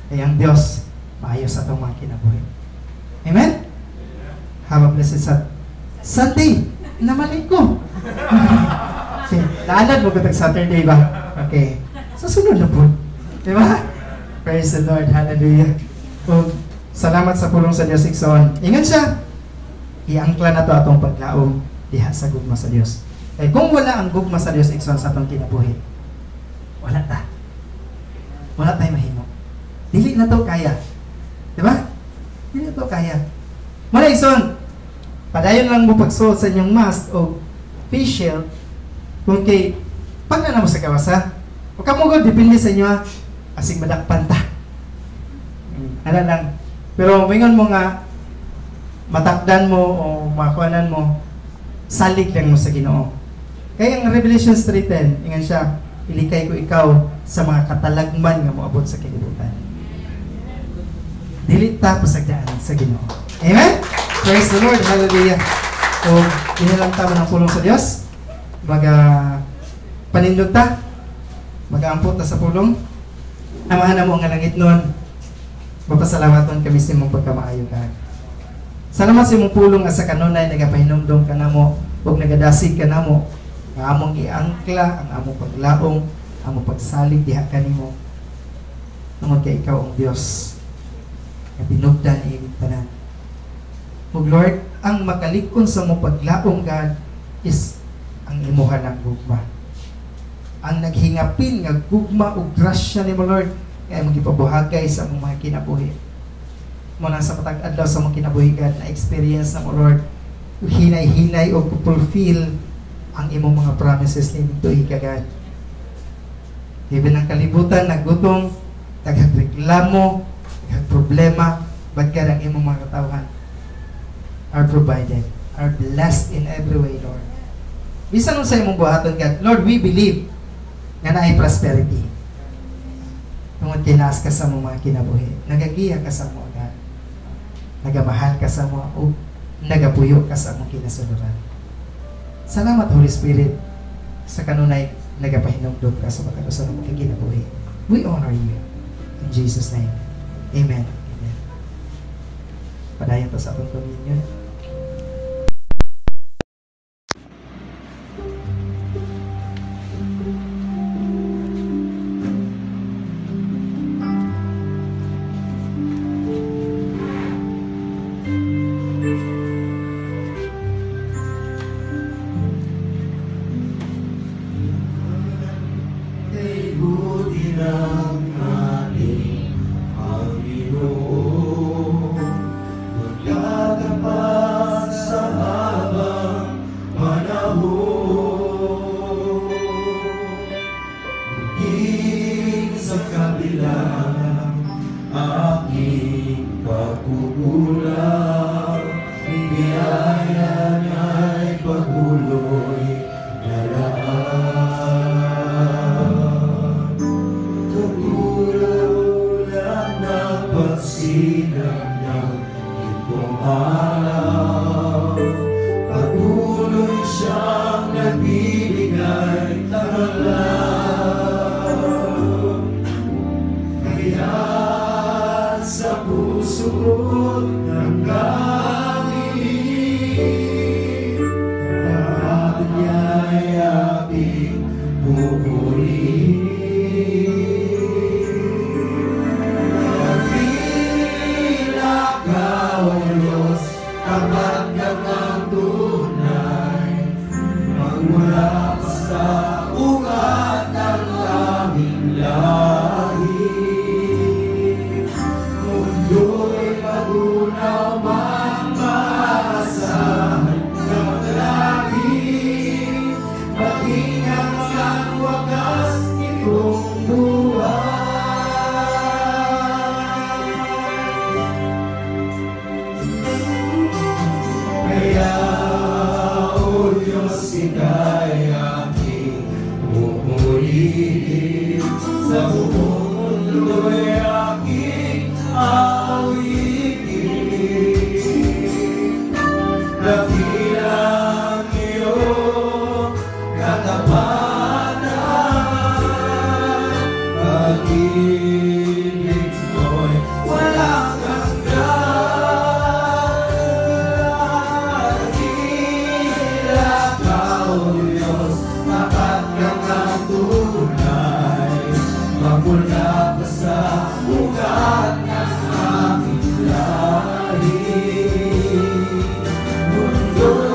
kay ang Dios maayo sa atong mga kinabuhi. Amen? Have a blessed Sunday. Namali ko. Okay. Naalad mo katag Saturday ba? Okay. Sa sunod na po. Diba? Praise the Lord. Hallelujah. O, salamat sa pulong sa Diyos, igsoon. Ingat siya. Iangkla na to atong paglaom diha sa gugma sa Diyos. Kaya kung wala ang gugma sa Diyos, igsoon, sa atong kinabuhi, wala ta. Wala tayo mahimo. Dili na to kaya. Diba? Dili na to kaya. Muna ison, padayon lang mo pagsuot sa inyong mask o face shield kung kay pag na mo sa gawas ha. O kamugod, depende sa inyo ha. Asig madakpan ta. Ano lang. Pero mingon mo nga matakdan mo o makuanan mo, salig lang mo sa Ginoo. Kaya ang Revelations 3:10, ingan siya, ilikay ko ikaw sa mga katalagman nga moabot sa kalibutan. Dili ta pasagdaan sa Ginoo. Amen? Praise the Lord. Hallelujah. O, inilang tama ng pulong sa Dios. Maga panindog ta. Mag-aampot ta sa pulong. Amahan na mo ang langit nun. Mapasalamaton kami sa imong pagkamaayo ka. Salamat sa imong pulong nga sa kanunay nagapahinumdom ka namo ug nagadasig ka namo nga among giangkla ang among paglaom, among pagsalig diha kanimo. Tungod kay ikaw ang Dios nga tinubdan imong tanan. Ug Lord, ang makalikon sa imong paglaom God is ang imuha ng gugma. Ang naghingapin nga gugma ug grasya nimo Lord nga imong gipabuhagay sa among mga kinabuhi. Muna sa matag adlaw sa among kinabuhi God, na experience na mo Lord, hinay-hinay o fulfill ang imong mga promises ni tuig ka God. Even ang kalibutan naggutom, daghang reklamo, daghang problema, but God, ang imong mga katawhan are provided, are blessed in every way, Lord. Bisan sa imong buhaton God, Lord, we believe nga naay prosperity. Tungod kay naas ka sa among mga kinabuhi, nagagiya ka sa among God, nagamahal ka sa among o nagapuyo ka sa among kinasuluran. Salamat, Holy Spirit, sa kanunay nagapahinumdum ka sa matag usa ng mga kinabuhi. We honor you. In Jesus' name. Amen. Amen. Padayon ta sa atong communion. Mundo'y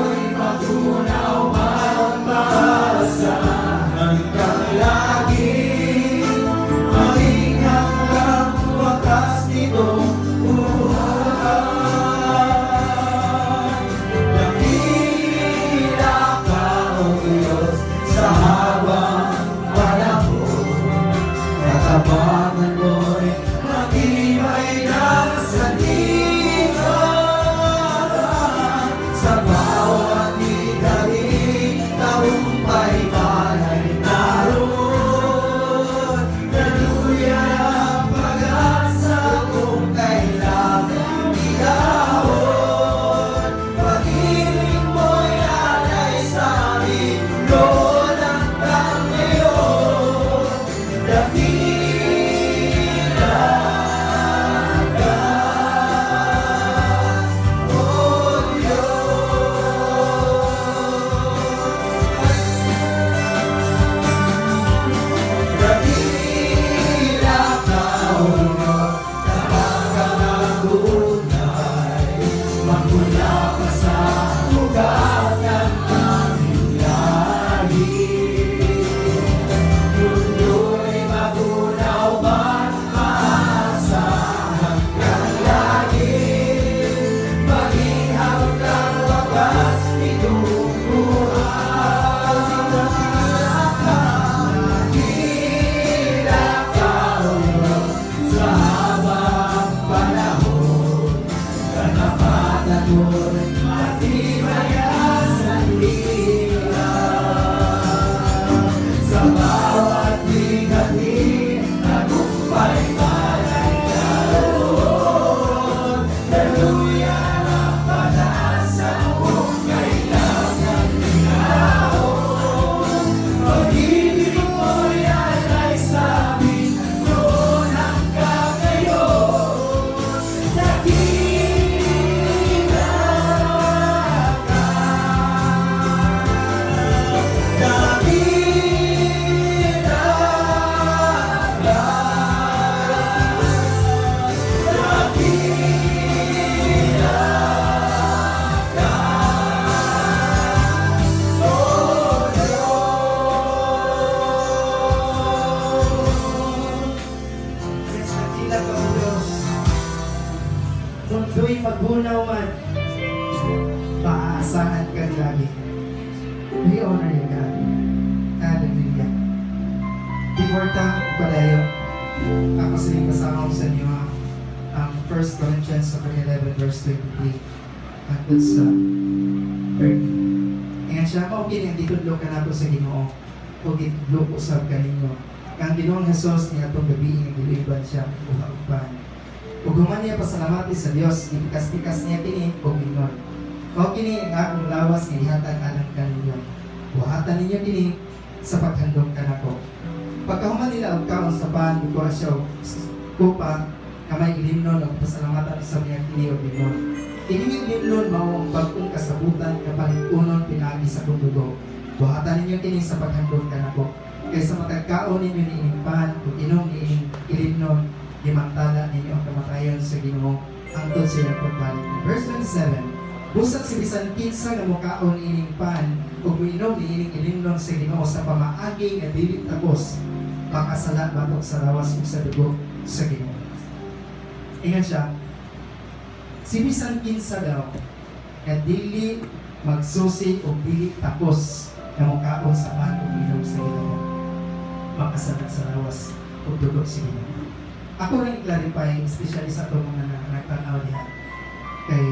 Mula pa sa ugat ng aming lahi. Mundo'y magunaw man, maaasahan kang lagi. Maging hanggang wakas itong buhay. Dakila ka, O Diyos, sa habang panahon. Katapatan mo'y matibay at sandigan. Sa bawat bighani, tagumpay man ay naroon. Daluyan ang pag-asa mong kailangan linawon. Pag-ibig mo'y alay sa amin, noon hanggang ngayon. Dakila ka. Dakila ka. Dakila ka, O Diyos. Yes, dakila ka, O Diyos. Mundo'y magunaw man, maaasahan ka lagi. We honor you, God. Hallelujah. Before ta padayo, ako sa basahon sa inyo ang 1 Corinthians chapter 11 verse 23 hangtod sa 30. Ingon siya, mao kini ang gitudlo kanako sa Ginoo ug gitudlo ko usab kaninyo. Ang Ginoong Hesus niadtong gabii nga giluiban siya, mukuha og pan. Ug human niya pasalamati sa Dios, gipikas-pikas niya kini ug ingon: "Mao kini ang akong lawas nga gihatag alang kaninyo. Buhatan ninyo kini sa paghandom kanako." Pagkahuman nila og kaon sa pan, mikuha siya og kupa nga may ilimnon ug pasalamatan usab niya kini ug ingon: "Kining ilimnon mao ang bag-ong kasabutan kapalit-unon pinaagi sa akong dugo. Buhatan ninyo kini sa paghandom kanako. Kay sa matag kaon ninyo niining pan ug inom niining ilimnon, gimantala ninyo ang kamatayon sa Ginoo hangtod sa iyang pagbalik." Verse 27: "Busa si bisan kinsa nga mokaon niining pan ug moinom niining ilimnon sa Ginoo sa pamaagi nga dili takos, makasala batok sa lawas ug sa dugo sa Ginoo." Ingon siya, si bisan kinsa daw nga dili magsusi o dili takos nga mokaon sa pan ug inom sa Ginoo, makasala sa lawas ug dugo sa Ginoo. Ako rin i-clarify, especially sa atong mga nagtanaw diha, kay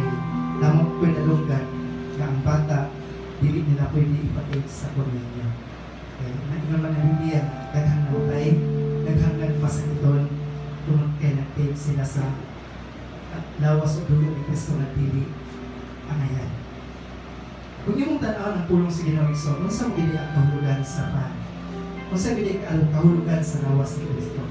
damo ko'y nadunggan nga ang bata dili nila pwede ipatake sa communion. Kay naingon man ang Biblia, daghang namatay, daghang nagmasakiton tungod kay nag-take sila sa lawas o dugo ni Kristo nga dili angayan. Kung imong tan-awon ang pulong sa Ginoo, igsoon, unsa mo gid ang kahulugan sa pan? Unsa gid ang kahulugan sa lawas ni Kristo?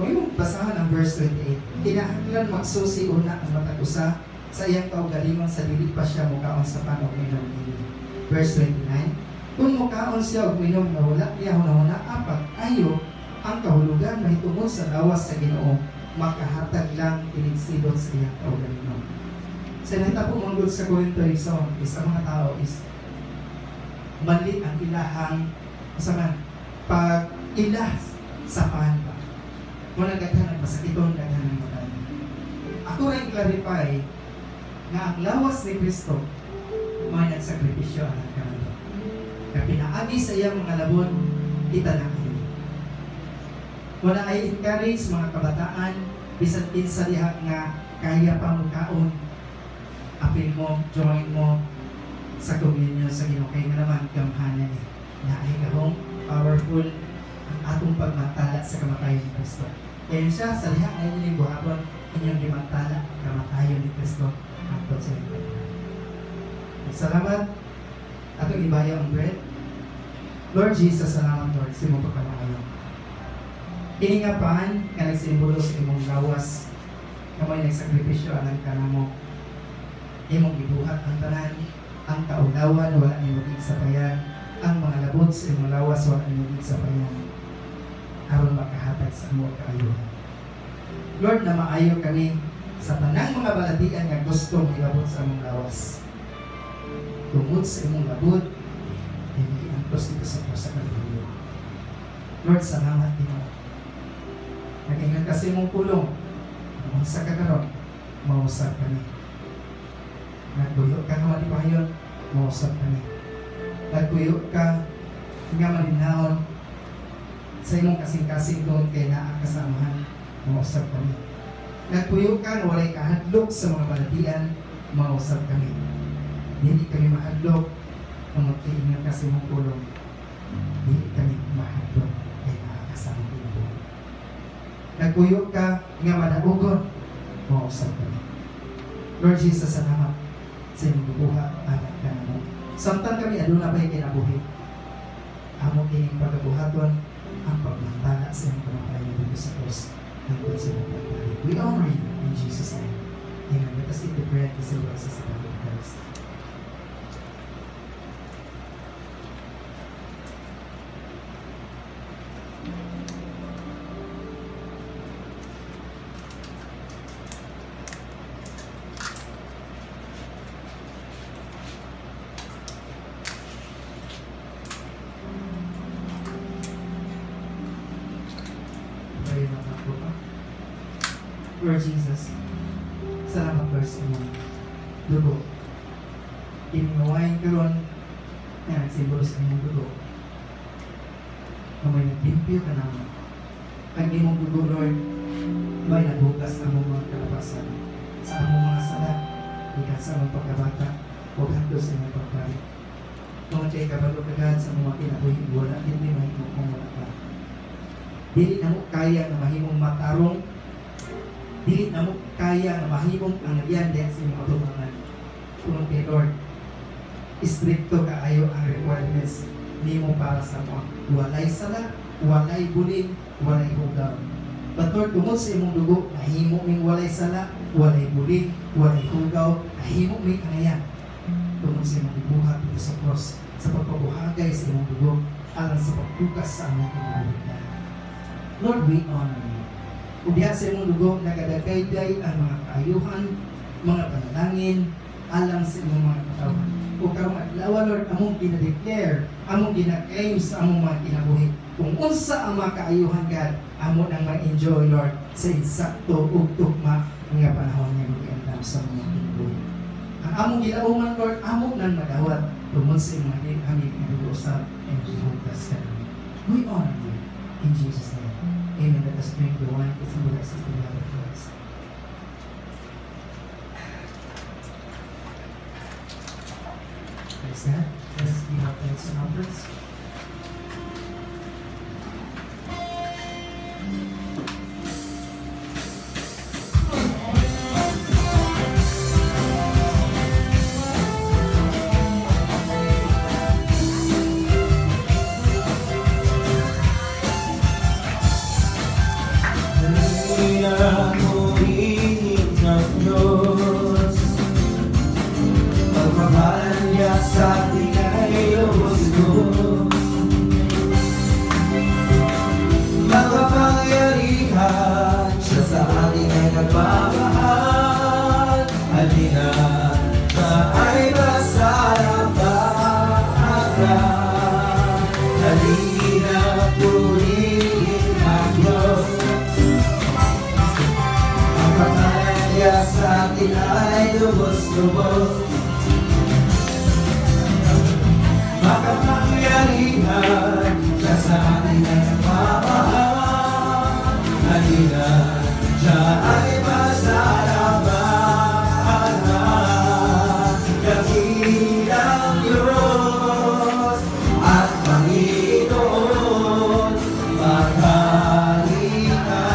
Kung imong basahan ang verse 28, kinahanglan magsusi una ang matag usa sa iyang kaugalingon sa dili pa siya mukaon sa pan o minom niini. Verse 29, kung mukaon siya og minom nga wala niya hunahuna pag-ayo ang kahulugan mahitungod sa lawas sa Ginoo, makahatag lang kining silot sa iyang kaugalingon. Sa nahitabo man gud sa Corinto, igsoon, is ang mga tao is mali ang ilahang asa man pag ila sa pan ba. Muna daghan ang masakiton, daghan ang matay. Ako rin clarify nga ang lawas ni Kristo may nagsakripisyo alang kanato. Nga pinaagi sa iyang mga labon, kita na kayo. Wala ay encourage mga kabataan, bisan kinsa diha nga kaya pa mukaon, apil mo, join mo sa communion sa Ginoo, kay nga naman gamhanan ni na ay gahong powerful ang atong pagmantala sa kamatayon ni Kristo. Kaya siya sa diha ay inyong buhaton, inyong gimantala kamatayon ni Kristo hangtod sa inyo. Salamat. Atong ibayo ang bread. Lord Jesus, salamat, Lord, sa imong pagkamaayo. Kini nga pan nga nagsimbolo sa imong lawas nga may nagsakripisyo alang kanamo. Imong gibuhat ang tanan, ang kaulawan wala nimo sapayan, ang mga labot sa imong lawas wala nimo sapayan, aron makahatag sa amo kaayuhan. Lord, na maayo kami Sa tanang mga balatian nga gusto mahilabot sa among lawas. Tungod sa imong labod, hindi ang krus dito sa krus sa Kalbaryo. Lord, salamat Ginoo. Nag-ingat ka sa imong pulong. Unsa ka karon, mausap kami. Nagbuyo ka nga malipayon, mausap kami. Nagbuyo ka nga malinawon sa imong kasing-kasing doon kay naa kasamahan, mausap kami. Nagpuyo ka nga walay kahadlok sa mga balatian, mausap kami. Dili kami mahadlok kung magtiingat ka sa imong pulong. Dili kami mahadlok kay naa kasama kinabuhi. Nagpuyo ka nga madaugon, mausap kami. Lord Jesus, salamat sa imong gibuhat anak ka namo. Samtang kami aduna pa'y kinabuhi, amo kining pagabuhaton ang pagmantala sa imong kamatayon dito sa krus hangtod sa imong pagbalik. We honor you in Jesus' name. Amen. Let us eat the bread to symbolize the body of Christ. Pray na ako pa. Lord Jesus, salamat Lord sa imong dugo. Kining wine karon nga nagsimbolo sa imong dugo. Nga may naglimpyo ka namo. Ang imong dugo, Lord, may naghugas among mga kalapasan sa among mga sala, gikan sa among pagkabata o hangtod sa imong pagbalik. Tungod kay kabalo ka God sa among mga kinabuhi, wala gid mi mahimo kung wala ka. Dili namo kaya nga mahimong matarong, dili namo kaya nga mahimong angyan diha sa imong atubangan. Tungod kay Lord, istrikto kaayo ang requirements nimo para sa mo. Walay sala, walay bulin, walay hugaw. But Lord, tungod sa imong dugo, nahimo ming walay sala, walay bulin, walay hugaw, nahimo ming angayan. Tungod sa imong gibuhat dito sa cross, sa pagpabuhagay sa imong dugo, alang sa pagbukas sa among kinabuhi. Lord, we honor you. Ug diha sa imong dugo, nagadagayday ang mga kaayuhan, mga panalangin, alang sa imong mga katawhan. O karong adlaw, Lord, among gina-declare, among gina-claim sa among mga kinabuhi. Kung unsa ang mga kaayuhan, God, amo nang ma-enjoy, Lord, sa insakto ug tugma nga panahon nga giandam sa mga kinabuhi. Ang among gilauman, Lord, amo nang madawat tungod sa imong hamig nga dugo usab and gihugas ka namo. We honor you in Jesus' name. Amen. Let us drink the wine that symbolizes the blood of Christ. Praise God. Let us give our thanks and offerings. Sa atin ay lubos-lubos, makapangyarihan, siya sa atin ay nagmamahal. Halina, siya ay masalamatan. Halina, purihin ang Diyos. Ang pagmamahal niya sa atin ay lubos-lubos, makapangyarihan, siya sa atin ay nagmamahal. Halina, siya ay masalamatan. Dakilang Diyos at Panginoon, maghari ka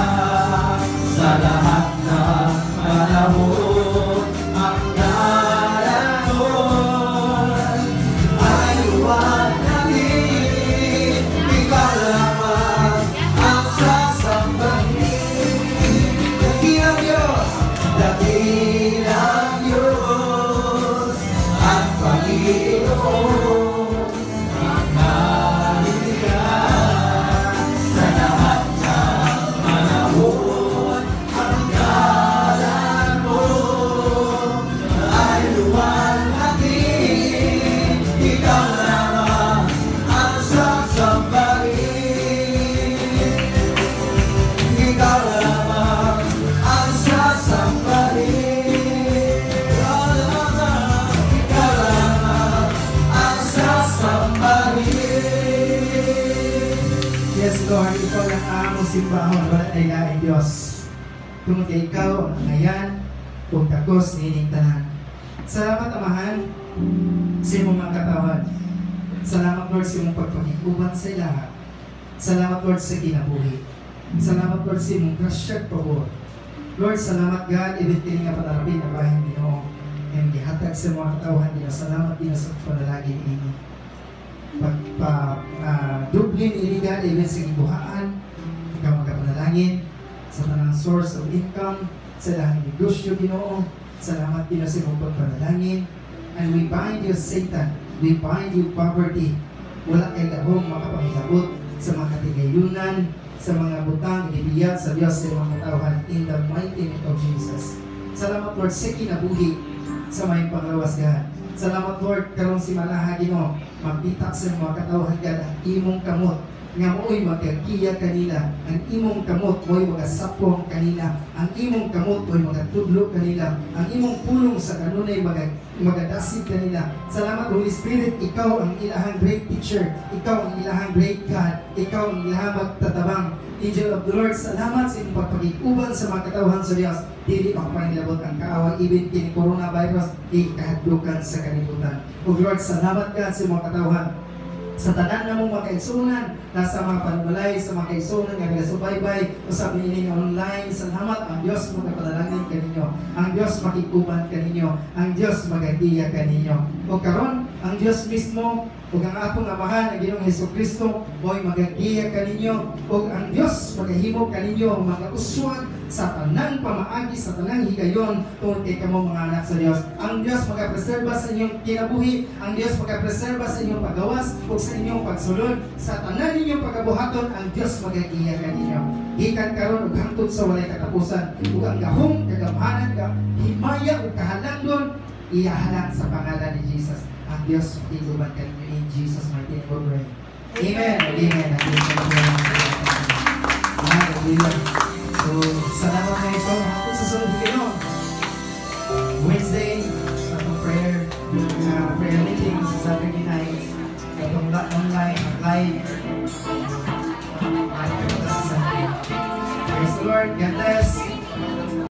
sa lahat ng panahon. Ang ngalan ay natin, ikaw lamang ang sasambahin. Dakilang Diyos, dakilang Diyos at Panginoon, maghari ka sa lahat ng panahon. Ang ngalan simbahon, wala ay laing Diyos. Tungod kay ikaw ang angayan ug takos niining tanan. Salamat, Amahan, sa imong mga katawhan. Salamat, Lord, sa imong pagpakig-uban sa ilaha. Salamat, Lord, sa kinabuhi. Salamat, Lord, sa imong grasya ug pabor. Lord, salamat, God, even kini nga panalapit na bahin, Ginoo, nga gihatag sa mga katawhan, Ginoo. Salamat, Ginoo, sa panalangin ini. Pagpa doble ni God, even sa gibuhaan, ikaw magapanalangin sa tanang source of income, sa lahang negosyo, Ginoo. Salamat, Ginoo, sa imong pagpanalangin. And we bind you, Satan. We bind you, poverty. Wala kay gahom makapangilabot sa mga katigayunan, sa mga butang gibiyat sa Dios sa mga katawhan in the mighty name of Jesus. Salamat, Lord, sa kinabuhi sa may panglawas, God. Salamat, Lord, karong simanaha, Ginoo, makita sa mga katawhan, God, ang imong kamot nga mo'y magagiya kanila, ang imong kamot mo'y magasapong kanila, ang imong kamot mo'y magatudlo kanila, ang imong pulong sa kanunay magadasig kanila. Salamat, Holy Spirit, ikaw ang ilahang great teacher, ikaw ang ilahang great God, ikaw ang ilahang magtatabang. Angel of the Lord, salamat sa imong pagpakig-uban sa mga katawhan sa Dios. Dili makapangilabot ang kaaway, even kini coronavirus, di kahadlukan sa kalibutan. O Lord, salamat God sa mga katawhan sa tanan namong mga kaigsuonan nasa mga panubalay, sa mga kaigsuonan nga nagasubaybay usab niini nga online. Salamat, ang Dios magapanalangin kaninyo, ang Dios makig-uban kaninyo, ang Dios magagiya kaninyo. O karon, ang Dios mismo ug ang atong Amahan, ang Ginoong Hesus Kristo, mo'y magagiya kaninyo, ug ang Dios magahimo kaninyo mga uswag sa tanang pamaagi, sa tanang higayon, tungod kay kamo mga anak sa Dios. Ang Dios magapreserba sa inyong kinabuhi, ang Dios magapreserba sa inyong pagawas ug sa inyong pagsulod, sa tanan ninyong pagabuhaton. Ang Dios magagiya kaninyo gikan karon ug hangtod sa walay katapusan, ug ang gahom, kagamhanan, ka himaya ug kahalangdon iyahalang sa pangalan ni Jesus. Ang Dios makig-uban kaninyo. In Jesus' mighty name we pray. Amen. Amen. Amen. Hallelujah. So, salamat kayo sa hangtod sa sunod kayo. Wednesday, sa atong prayer meeting sa Saturday night, atong online, live. Sa Sunday. Praise the Lord. God bless.